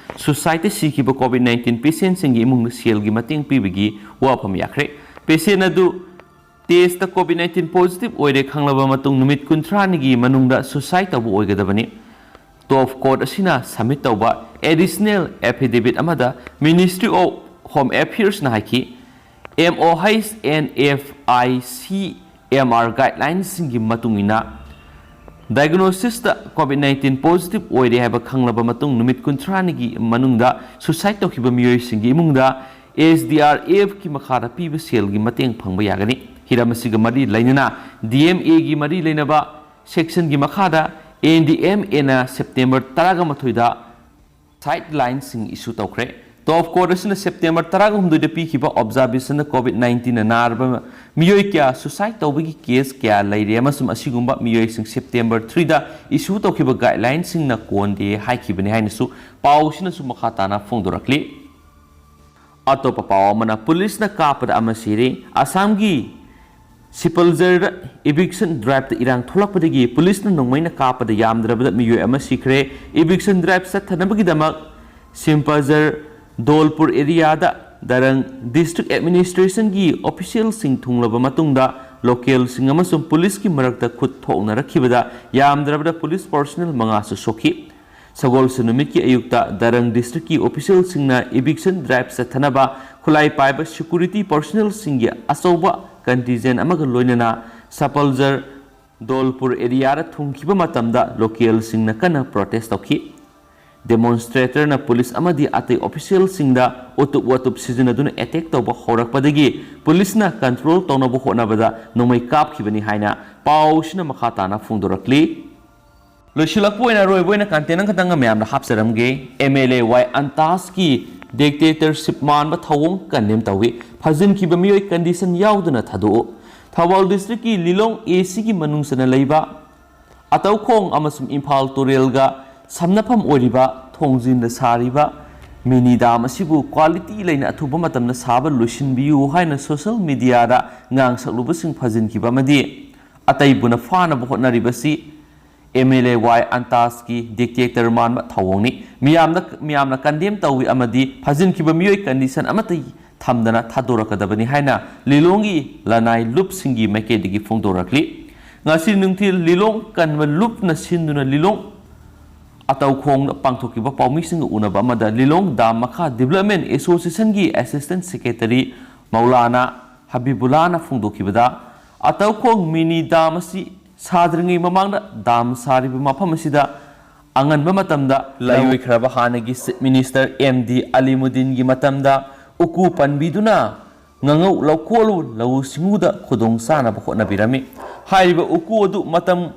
ꯁꯨꯁꯥꯏꯠꯇ ꯁꯤꯈꯤꯕ ꯀꯣꯚꯤꯗ ꯅꯥꯏꯟꯇꯤꯟ ꯄꯦꯁꯦꯟꯁꯤꯡꯒꯤ ꯏꯃꯨꯡꯗ ꯁꯦꯜꯒꯤ ꯃꯇꯦꯡ ꯄꯤꯕꯒꯤ ꯋꯥꯐꯝ ꯌꯥꯈ꯭ꯔꯦ꯫ ꯄꯦꯁꯦꯟ ꯑꯗꯨ ꯇꯦꯁꯇ ꯀꯣꯚꯤꯗ ꯅꯥꯏꯟꯇꯤꯟ ꯄꯣꯖꯤꯇꯤꯚ ꯑꯣꯏꯔꯦ ꯈꯪꯂꯕ ꯃꯇꯨꯡ ꯅꯨꯃꯤꯠ ꯀꯨꯟꯊ꯭ꯔꯥꯅꯤꯒꯤ ꯃꯅꯨꯡꯗ ꯁꯨꯁꯥꯏꯠ ꯇꯧꯕ ꯑꯣꯏꯒꯗꯕꯅꯤ꯫ ꯇꯣꯞ ꯀꯣꯔꯠ ꯑꯁꯤꯅ ꯁꯕꯃꯤꯠ ꯇꯧꯕ ꯑꯦꯗꯤꯁꯅꯦꯜ ꯑꯦꯐꯤꯗꯦꯚꯤꯠ ꯑꯃꯗ ꯃꯤꯅꯤꯁꯇ꯭ꯔꯤ ꯑꯣꯐ ꯍꯣꯝ ꯑꯦꯐꯤꯌꯔꯁꯅ ꯍꯥꯏꯈꯤ, M O H N F I C M R ꯒꯥꯏꯗꯂꯥꯏꯟꯁꯤꯡꯒꯤ ꯃꯇꯨꯡ ꯏꯟꯅ ꯗꯥꯏꯒꯅꯣꯁꯤꯁꯇ ꯀꯣꯚꯤꯗ ꯅꯥꯏꯟꯇꯤꯟ ꯄꯣꯖꯤꯇꯤꯚ ꯑꯣꯏꯔꯦ ꯍꯥꯏꯕ ꯈꯪꯂꯕ ꯃꯇꯨꯡ ꯅꯨꯃꯤꯠ ꯀꯨꯟꯊ꯭ꯔꯥꯅꯤꯒꯤ ꯃꯅꯨꯡꯗ ꯁꯨꯁꯥꯏꯠ ꯇꯧꯈꯤꯕ ꯃꯤꯑꯣꯏꯁꯤꯡꯒꯤ ꯏꯃꯨꯡꯗ S D R F ꯀꯤ ꯃꯈꯥꯗ ꯄꯤꯕ ꯁꯦꯜꯒꯤ ꯃꯇꯦꯡ ꯐꯪꯕ ꯌꯥꯒꯅꯤ꯫ ꯍꯤꯔꯝ ꯑꯁꯤꯒ ꯃꯔꯤ ꯂꯩꯅꯅ D M A ꯒꯤ ꯃꯔꯤ ꯂꯩꯅꯕ ꯁꯦꯛꯁꯟꯒꯤ ꯃꯈꯥꯗ N D M A ꯅ ꯁꯦꯞꯇꯦꯝꯕꯔ ꯇꯔꯥꯃꯥꯊꯣꯏꯗ ꯁꯥꯏꯠ ꯂꯥꯏꯟꯁꯤꯡ ꯏꯁꯨ ꯇꯧꯈ꯭ꯔꯦ꯫ ꯇꯣꯞ ꯀꯣꯔꯠ ꯑꯁꯤꯅ ꯁꯦꯞꯇꯦꯝꯕꯔ ꯇꯔꯥꯍꯨꯝꯗꯣꯏꯗ ꯄꯤꯈꯤꯕ ꯑꯣꯕꯖꯥꯔꯕꯦꯁꯟꯗ ꯀꯣꯚꯤꯗ ꯅꯥꯏꯟꯇꯤꯟꯅ ꯅꯥꯔꯕ ꯃꯤꯑꯣꯏ ꯀꯌꯥ ꯁꯨꯁꯥꯏꯠ ꯇꯧꯕꯒꯤ ꯀꯦꯁ ꯀꯌꯥ ꯂꯩꯔꯦ ꯑꯃꯁꯨꯡ ꯑꯁꯤꯒꯨꯝꯕ ꯃꯤꯑꯣꯏꯁꯤꯡ ꯁꯦꯞꯇꯦꯝꯕꯔ ꯊ꯭ꯔꯤꯗ ꯏꯁꯨ ꯇꯧꯈꯤꯕ ꯒꯥꯏꯗꯂꯥꯏꯟꯁꯤꯡꯅ ꯀꯣꯟꯗꯦ ꯍꯥꯏꯈꯤꯕꯅꯤ ꯍꯥꯏꯅꯁꯨ ꯄꯥꯎꯁꯤꯅꯁꯨ ꯃꯈꯥ ꯇꯥꯅ ꯐꯣꯡꯗꯣꯔꯛꯂꯤ꯫ ꯑꯇꯣꯞꯄ ꯄꯥꯎ ꯑꯃꯅ ꯄꯨꯂꯤꯁꯅ ꯀꯥꯞꯄꯗ ꯑꯃ ꯁꯤꯔꯦ꯫ ꯑꯁꯥꯝꯒꯤ ꯁꯤꯄꯜꯖꯔꯗ ꯏꯚꯤꯛꯁꯟ ꯗ꯭ꯔꯥꯏꯚꯇ ꯏꯔꯥꯡ ꯊꯣꯛꯂꯛꯄꯗꯒꯤ ꯄꯨꯂꯤꯁꯅ ꯅꯣꯡꯃꯩꯅ ꯀꯥꯞꯄꯗ ꯌꯥꯝꯗ꯭ꯔꯕꯗ ꯃꯤꯑꯣꯏ ꯑꯃ ꯁꯤꯈ꯭ꯔꯦ꯫ ꯏꯚꯤꯛꯁꯟ ꯗ꯭ꯔꯥꯏꯚ ꯆꯠꯊꯅꯕꯒꯤꯗꯃꯛ ꯁꯤꯝꯄꯜꯖꯔ ꯗꯣꯜꯄꯨꯔ ꯑꯦꯔꯤꯌꯥꯗ ꯗꯔꯪ ꯗꯤꯁꯇ꯭ꯔꯤꯛ ꯑꯦꯗꯃꯤꯅꯤꯁꯇ꯭ꯔꯦꯁꯟꯒꯤ ꯑꯣꯐꯤꯁꯤꯌꯦꯜꯁꯤꯡ ꯊꯨꯡꯂꯕ ꯃꯇꯨꯡꯗ ꯂꯣꯀꯦꯜꯁꯤꯡ ꯑꯃꯁꯨꯡ ꯄꯨꯂꯤꯁꯀꯤ ꯃꯔꯛꯇ ꯈꯨꯠ ꯊꯣꯛꯅꯔꯛꯈꯤꯕꯗ ꯌꯥꯝꯗ꯭ꯔꯕꯗ ꯄꯨꯂꯤꯁ ꯄꯔꯁꯣꯅꯦꯜ ꯃꯉꯥꯁꯨ ꯁꯣꯛꯈꯤ꯫ ꯁꯒꯣꯜꯁꯦꯟ ꯅꯨꯃꯤꯠꯀꯤ ꯑꯌꯨꯛꯇ ꯗꯔꯪ ꯗꯤꯁꯇ꯭ꯔꯤꯛꯀꯤ ꯑꯣꯐꯤꯁꯤꯌꯦꯜꯁꯤꯡꯅ ꯏꯚꯤꯛꯁꯟ ꯗ꯭ꯔꯥꯏꯚ ꯆꯠꯊꯅꯕ ꯈꯨꯠꯂꯥꯏ ꯄꯥꯏꯕ ꯁꯦꯀ꯭ꯌꯨꯔꯤꯇꯤ ꯄꯔꯁꯣꯅꯦꯜꯁꯤꯡꯒꯤ ꯑꯆꯧꯕ ꯀꯟꯇꯤꯟꯖꯦꯟ ꯑꯃꯒ ꯂꯣꯏꯅꯅ ꯁꯄꯜꯖꯔ ꯗꯣꯜꯄꯨꯔ ꯑꯦꯔꯤꯌꯥꯗ ꯊꯨꯡꯈꯤꯕ ꯃꯇꯝꯗ ꯂꯣꯀꯦꯜꯁꯤꯡꯅ ꯀꯟꯅ ꯄ꯭ꯔꯣꯇꯦꯁ ꯇꯧꯈꯤ꯫ ꯗꯦꯃꯣꯟꯁꯇ꯭ꯔꯦꯇꯔꯅ ꯄꯨꯂꯤꯁ ꯑꯃꯗꯤ ꯑꯇꯩ ꯑꯣꯐꯤꯁꯤꯌꯦꯜꯁꯤꯡꯗ ꯎꯇꯨꯞ ꯋꯥꯇꯨꯞ ꯁꯤꯖꯤꯟꯅꯗꯨꯅ ꯑꯦꯇꯦꯛ ꯇꯧꯕ ꯍꯧꯔꯛꯄꯗꯒꯤ ꯄꯨꯂꯤꯁꯅ ꯀꯟꯇ꯭ꯔꯣꯜ ꯇꯧꯅꯕ ꯍꯣꯠꯅꯕꯗ ꯅꯣꯡꯃꯩ ꯀꯥꯞꯈꯤꯕꯅꯤ ꯍꯥꯏꯅ ꯄꯥꯎꯁꯤꯅ ꯃꯈꯥ ꯇꯥꯅ ꯐꯣꯡꯗꯣꯔꯛꯂꯤ꯫ ꯂꯣꯏꯁꯤꯜꯂꯛꯄ ꯑꯣꯏꯅ ꯑꯔꯣꯏꯕ ꯑꯣꯏꯅ ꯀꯟꯇꯦꯟ ꯑꯃꯈꯛꯇꯪ ꯃꯌꯥꯝꯗ ꯍꯥꯞꯆꯔꯝꯒꯦ꯫ M L A Y ꯑꯟꯇꯥꯁꯀꯤ ꯗꯤꯛꯇꯦꯇꯔꯁꯤꯞ ꯃꯥꯟꯕ ꯊꯧꯑꯣꯡ ꯀꯟꯗꯦꯝ ꯇꯧꯏ꯫ ꯐꯥꯖꯤꯟꯈꯤꯕ ꯃꯤꯑꯣꯏ ꯀꯟꯗꯤꯁꯟ ꯌꯥꯎꯗꯅ ꯊꯥꯗꯣꯛꯎ꯫ ꯊꯧꯕꯥꯜ ꯗꯤꯁꯇ꯭ꯔꯤꯛꯀꯤ ꯂꯤꯂꯣꯡ A C ꯒꯤ ꯃꯅꯨꯡ ꯆꯟꯅ ꯂꯩꯕ ꯑꯇꯧꯈꯣꯡ ꯑꯃꯁꯨꯡ ꯏꯝꯐꯥꯜ ꯇꯨꯔꯦꯜꯒ ꯁꯝꯅꯐꯝ ꯑꯣꯏꯔꯤꯕ ꯊꯣꯡꯖꯤꯟꯗ ꯁꯥꯔꯤꯕ ꯃꯤꯅꯤ ꯗꯥꯝ ꯑꯁꯤꯕꯨ ꯀ꯭ꯋꯥꯂꯤꯇꯤ ꯂꯩꯅ ꯑꯊꯨꯕ ꯃꯇꯝꯗ ꯁꯥꯕ ꯂꯣꯏꯁꯤꯟꯕꯤꯌꯨ ꯍꯥꯏꯅ ꯁꯣꯁꯦꯜ ꯃꯤꯗꯤꯌꯥꯗ ꯉꯥꯡꯁꯛꯂꯨꯕꯁꯤꯡ ꯐꯥꯖꯤꯟꯈꯤꯕ ꯑꯃꯗꯤ ꯑꯇꯩꯕꯨꯅ ꯐꯥꯅꯕ ꯍꯣꯠꯅꯔꯤꯕꯁꯤ M L A Y ꯑꯟꯇꯥꯁꯀꯤ dictator ꯃꯥꯟꯕ ꯊꯧꯑꯣꯡꯅꯤ꯫ ꯃꯤꯌꯥꯝꯅ, ꯃꯤꯌꯥꯝꯅ ꯀꯟꯗꯦꯝ ꯇꯧꯏ ꯑꯃꯗꯤ ꯐꯥꯖꯤꯟꯈꯤꯕ ꯃꯤꯑꯣꯏ ꯀꯟꯗꯤꯁꯟ ꯑꯃꯠꯇ ꯊꯝꯗꯅ ꯊꯥꯗꯣꯔꯛꯀꯗꯕꯅꯤ ꯍꯥꯏꯅ ꯂꯤꯂꯣꯡꯒꯤ ꯂꯅꯥꯏ ꯂꯨꯞꯁꯤꯡꯒꯤ ꯃꯥꯏꯀꯩꯗꯒꯤ ꯐꯣꯡꯗꯣꯔꯛꯂꯤ꯫ ꯉꯁꯤ ꯅꯨꯡꯊꯤꯜ ꯂꯤꯂꯣꯡ ꯀꯟꯕ ꯂꯨꯞꯅ ꯁꯤꯟꯗꯨꯅ ꯂꯤꯂꯣꯡ ꯑꯇꯧꯈꯣꯡꯗ ꯄꯥꯡꯊꯣꯛꯈꯤꯕ ꯄꯥꯎꯃꯤꯁꯤꯡꯒ ꯎꯅꯕ ꯑꯃꯗ ꯂꯤꯂꯣꯡ ꯗꯥꯝ ꯃꯈꯥ ꯗꯤꯕꯦꯂꯞꯃꯦꯟ ꯑꯦꯁꯣꯁꯤꯌꯦꯁꯟꯒꯤ ꯑꯦꯁꯤꯁꯇꯦꯟ ꯁꯦꯀ꯭ꯔꯦꯇꯔꯤ ꯃꯧꯂꯥꯅꯥ ꯍꯕꯤꯕꯨꯂꯥꯅ ꯐꯣꯡꯗꯣꯛꯈꯤꯕꯗ, ꯑꯇꯧꯈꯣꯡ ꯃꯤꯅꯤ ꯗꯥꯝ ꯑꯁꯤ ꯁꯥꯗ꯭ꯔꯤꯉꯩ ꯃꯃꯥꯡꯗ ꯗꯥꯝ ꯁꯥꯔꯤꯕ ꯃꯐꯝ ꯑꯁꯤꯗ ꯑꯉꯟꯕ ꯃꯇꯝꯗ ꯂꯩꯔꯣꯏꯈ꯭ꯔꯕ ꯍꯥꯟꯅꯒꯤ ꯆꯤꯐ ꯃꯤꯅꯤꯁꯇꯔ ꯑꯦꯝ ꯗꯤ ꯑꯂꯤꯃꯨꯗꯤꯟꯒꯤ ꯃꯇꯝꯗ ꯎꯀꯨ ꯄꯟꯕꯤꯗꯨꯅ ꯉꯥꯉꯧ ꯂꯧꯈꯣꯜ ꯂꯧꯎ ꯁꯤꯡꯎꯗ ꯈꯨꯗꯣꯡ ꯆꯥꯅꯕ ꯍꯣꯠꯅꯕꯤꯔꯝꯃꯤ꯫ ꯍꯥꯏꯔꯤꯕ ꯎꯀꯨ ꯑꯗꯨ ꯃꯇꯝ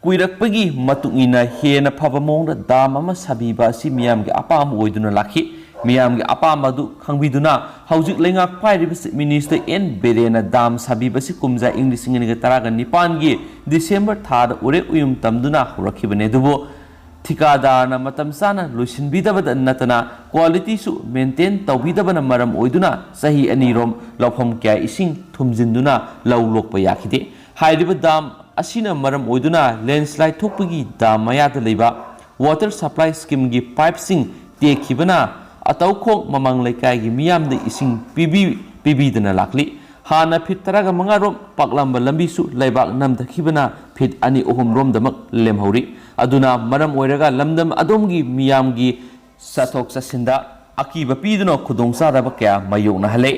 ꯀꯨꯏꯔꯛꯄꯒꯤ ꯃꯇꯨꯡ ꯏꯟꯅ ꯍꯦꯟꯅ ꯐꯕ ꯃꯑꯣꯡꯗ ꯗꯥꯝ ꯑꯃ ꯁꯥꯕꯤꯕ ꯑꯁꯤ ꯃꯤꯌꯥꯝꯒꯤ ꯑꯄꯥꯝꯕ ꯑꯣꯏꯗꯨꯅ ꯂꯥꯛꯈꯤ꯫ ꯃꯤꯌꯥꯝꯒꯤ ꯑꯄꯥꯝꯕ ꯑꯗꯨ ꯈꯪꯕꯤꯗꯨꯅ ꯍꯧꯖꯤꯛ ꯂꯩꯉꯥꯛ ꯄꯥꯏꯔꯤꯕ ꯆꯤꯐ ꯃꯤꯅꯤꯁꯇꯔ ꯑꯦꯟ ꯕꯤꯔꯦꯟꯅ ꯗꯥꯝ ꯁꯥꯕꯤꯕ ꯑꯁꯤ ꯀꯨꯝꯖꯥ ꯏꯪ ꯂꯤꯁꯤꯡ ꯑꯅꯤꯒ ꯇꯔꯥꯒ ꯅꯤꯄꯥꯟꯒꯤ ꯗꯤꯁꯦꯝꯕꯔ ꯊꯥꯗ ꯎꯔꯦꯞ ꯎꯌꯨꯝ ꯇꯝꯗꯨꯅ ꯍꯧꯔꯛꯈꯤꯕꯅꯤ꯫ ꯑꯗꯨꯕꯨ ꯊꯤꯀꯥꯗꯥꯔꯅ ꯃꯇꯝ ꯆꯥꯅ ꯂꯣꯏꯁꯤꯟꯕꯤꯗꯕꯗ ꯅꯠꯇꯅ ꯀ꯭ꯋꯥꯂꯤꯇꯤꯁꯨ ꯃꯦꯟꯇꯦꯟ ꯇꯧꯕꯤꯗꯕꯅ ꯃꯔꯝ ꯑꯣꯏꯗꯨꯅ ꯆꯍꯤ ꯑꯅꯤꯔꯣꯝ ꯂꯧꯐꯝ ꯀꯌꯥ ꯏꯁꯤꯡ ꯊꯨꯝꯖꯤꯟꯗꯨꯅ ꯂꯧ ꯂꯣꯛꯄ ꯌꯥꯈꯤꯗꯦ꯫ ꯍꯥꯏꯔꯤꯕ ꯗꯥꯝ ꯑꯁꯤꯅ ꯃꯔꯝ ꯑꯣꯏꯗꯨꯅ ꯂꯦꯟꯁꯂꯥꯏꯠ ꯊꯣꯛꯄꯒꯤ ꯗꯥꯝ ꯃꯌꯥꯗ ꯂꯩꯕ ꯋꯥꯇꯔ ꯁꯄ꯭ꯂꯥꯏ ꯁ꯭ꯀꯤꯝꯒꯤ ꯄꯥꯏꯞꯁꯤꯡ ꯇꯦꯛꯈꯤꯕꯅ ꯑꯇꯧꯈꯣꯡ ꯃꯃꯥꯡ ꯂꯩꯀꯥꯏꯒꯤ ꯃꯤꯌꯥꯝꯗ ꯏꯁꯤꯡ ꯄꯤꯕꯤ-, ꯄꯤꯕꯤꯗꯅ ꯂꯥꯛꯂꯤ꯫ ꯍꯥꯟꯅ ꯐꯤꯠ ꯇꯔꯥꯒ ꯃꯉꯥ ꯔꯣꯝ ꯄꯥꯛꯂꯝꯕ ꯂꯝꯕꯤꯁꯨ ꯂꯩꯕꯥꯛ ꯅꯝꯊꯈꯤꯕꯅ ꯐꯤꯠ ꯑꯅꯤ ꯑꯍꯨꯝ ꯔꯣꯝꯗꯃꯛ ꯂꯦꯝꯍꯧꯔꯤ꯫ ꯑꯗꯨꯅ ꯃꯔꯝ ꯑꯣꯏꯔꯒ ꯂꯝꯗꯝ ꯑꯗꯣꯝꯒꯤ ꯃꯤꯌꯥꯝꯒꯤ ꯆꯠꯊꯣꯛ ꯆꯠꯁꯤꯟꯗ ꯑꯀꯤꯕ ꯄꯤꯗꯨꯅ ꯈꯨꯗꯣꯡꯆꯥꯗꯕ ꯀꯌꯥ ꯃꯥꯌꯣꯛꯅꯍꯜꯂꯦ꯫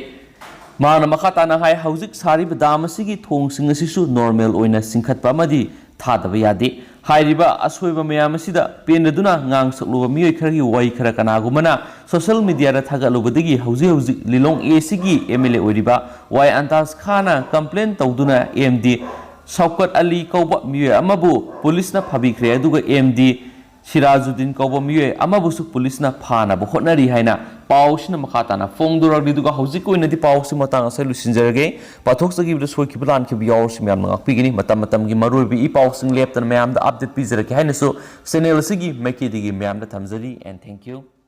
ꯃꯍꯥꯛꯅ ꯃꯈꯥ ꯇꯥꯅ ꯍꯥꯏ, ꯍꯧꯖꯤꯛ ꯁꯥꯔꯤꯕ ꯗꯥꯝ ꯑꯁꯤꯒꯤ ꯊꯣꯡꯁꯤꯡ ꯑꯁꯤꯁꯨ ꯅꯣꯔꯃꯦꯜ ꯑꯣꯏꯅ ꯆꯤꯡꯈꯠꯄ ꯑꯃꯗꯤ ꯊꯥꯗꯕ ꯌꯥꯗꯦ꯫ ꯍꯥꯏꯔꯤꯕ ꯑꯁꯣꯏꯕ ꯃꯌꯥꯝ ꯑꯁꯤꯗ ꯄꯦꯟꯗꯗꯨꯅ ꯉꯥꯡ ꯁꯛꯂꯨꯕ ꯃꯤꯑꯣꯏ ꯈꯔꯒꯤ ꯋꯥꯍꯩ ꯈꯔ ꯀꯅꯥꯒꯨꯝꯕꯅ ꯁꯣꯁꯤꯌꯦꯜ ꯃꯤꯗꯤꯌꯥꯗ ꯊꯥꯒꯠꯂꯨꯕꯗꯒꯤ ꯍꯧꯖꯤꯛ ꯍꯧꯖꯤꯛ ꯂꯤꯂꯣꯡ ꯑꯦ ꯁꯤꯒꯤ ꯑꯦꯝ ꯑꯦꯜ ꯑꯦ ꯑꯣꯏꯔꯤꯕ ꯋꯥꯏ ꯑꯟꯇꯥꯖ ꯈꯥꯟꯅ ꯀꯝꯄ꯭ꯂꯦꯟ ꯇꯧꯗꯨꯅ ꯑꯦꯝ ꯗꯤ ꯁꯧꯀꯠ ꯑꯂꯤ ꯀꯧꯕ ꯃꯤꯑꯣꯏ ꯑꯃꯕꯨ ꯄꯨꯂꯤꯁꯅ ꯐꯥꯕꯤꯈ꯭ꯔꯦ꯫ ꯑꯗꯨꯒ ꯑꯦꯝ ꯗꯤ ꯁꯤꯔꯥꯖꯨꯗꯤꯟ ꯀꯧꯕ ꯃꯤꯑꯣꯏ ꯑꯃꯕꯨꯁꯨ ꯄꯨꯂꯤꯁꯅ ꯐꯥꯅꯕ ꯍꯣꯠꯅꯔꯤ ꯍꯥꯏꯅ ꯄꯥꯎꯁꯤꯅ ꯃꯈꯥ ꯇꯥꯅ ꯐꯣꯡꯗꯣꯔꯛꯂꯤ꯫ ꯑꯗꯨꯒ ꯍꯧꯖꯤꯛꯀꯤ ꯑꯣꯏꯅꯗꯤ ꯄꯥꯎꯁꯤ ꯃꯇꯥꯡ ꯑꯁꯤꯗ ꯂꯣꯏꯁꯤꯟꯖꯔꯒꯦ꯫ ꯄꯥꯊꯣꯛꯆꯈꯤꯕꯗ ꯁꯣꯏꯈꯤꯕ ꯂꯥꯟꯈꯤꯕ ꯌꯥꯎꯔꯁꯨ ꯃꯌꯥꯝꯅ ꯉꯥꯛꯄꯤꯒꯅꯤ꯫ ꯃꯇꯝ ꯃꯇꯝꯒꯤ ꯃꯔꯨꯑꯣꯏꯕ ꯏ ꯄꯥꯎꯁꯤꯡ ꯂꯦꯞꯇꯅ ꯃꯌꯥꯝꯗ ꯑꯞꯗꯦꯠ ꯄꯤꯖꯔꯛꯀꯦ ꯍꯥꯏꯅꯁꯨ ꯆꯦꯅꯦꯜ ꯑꯁꯤꯒꯤ ꯃꯥꯏꯀꯩꯗꯒꯤ ꯃꯌꯥꯝꯗ ꯊꯝꯖꯔꯤ꯫ And thank you꯫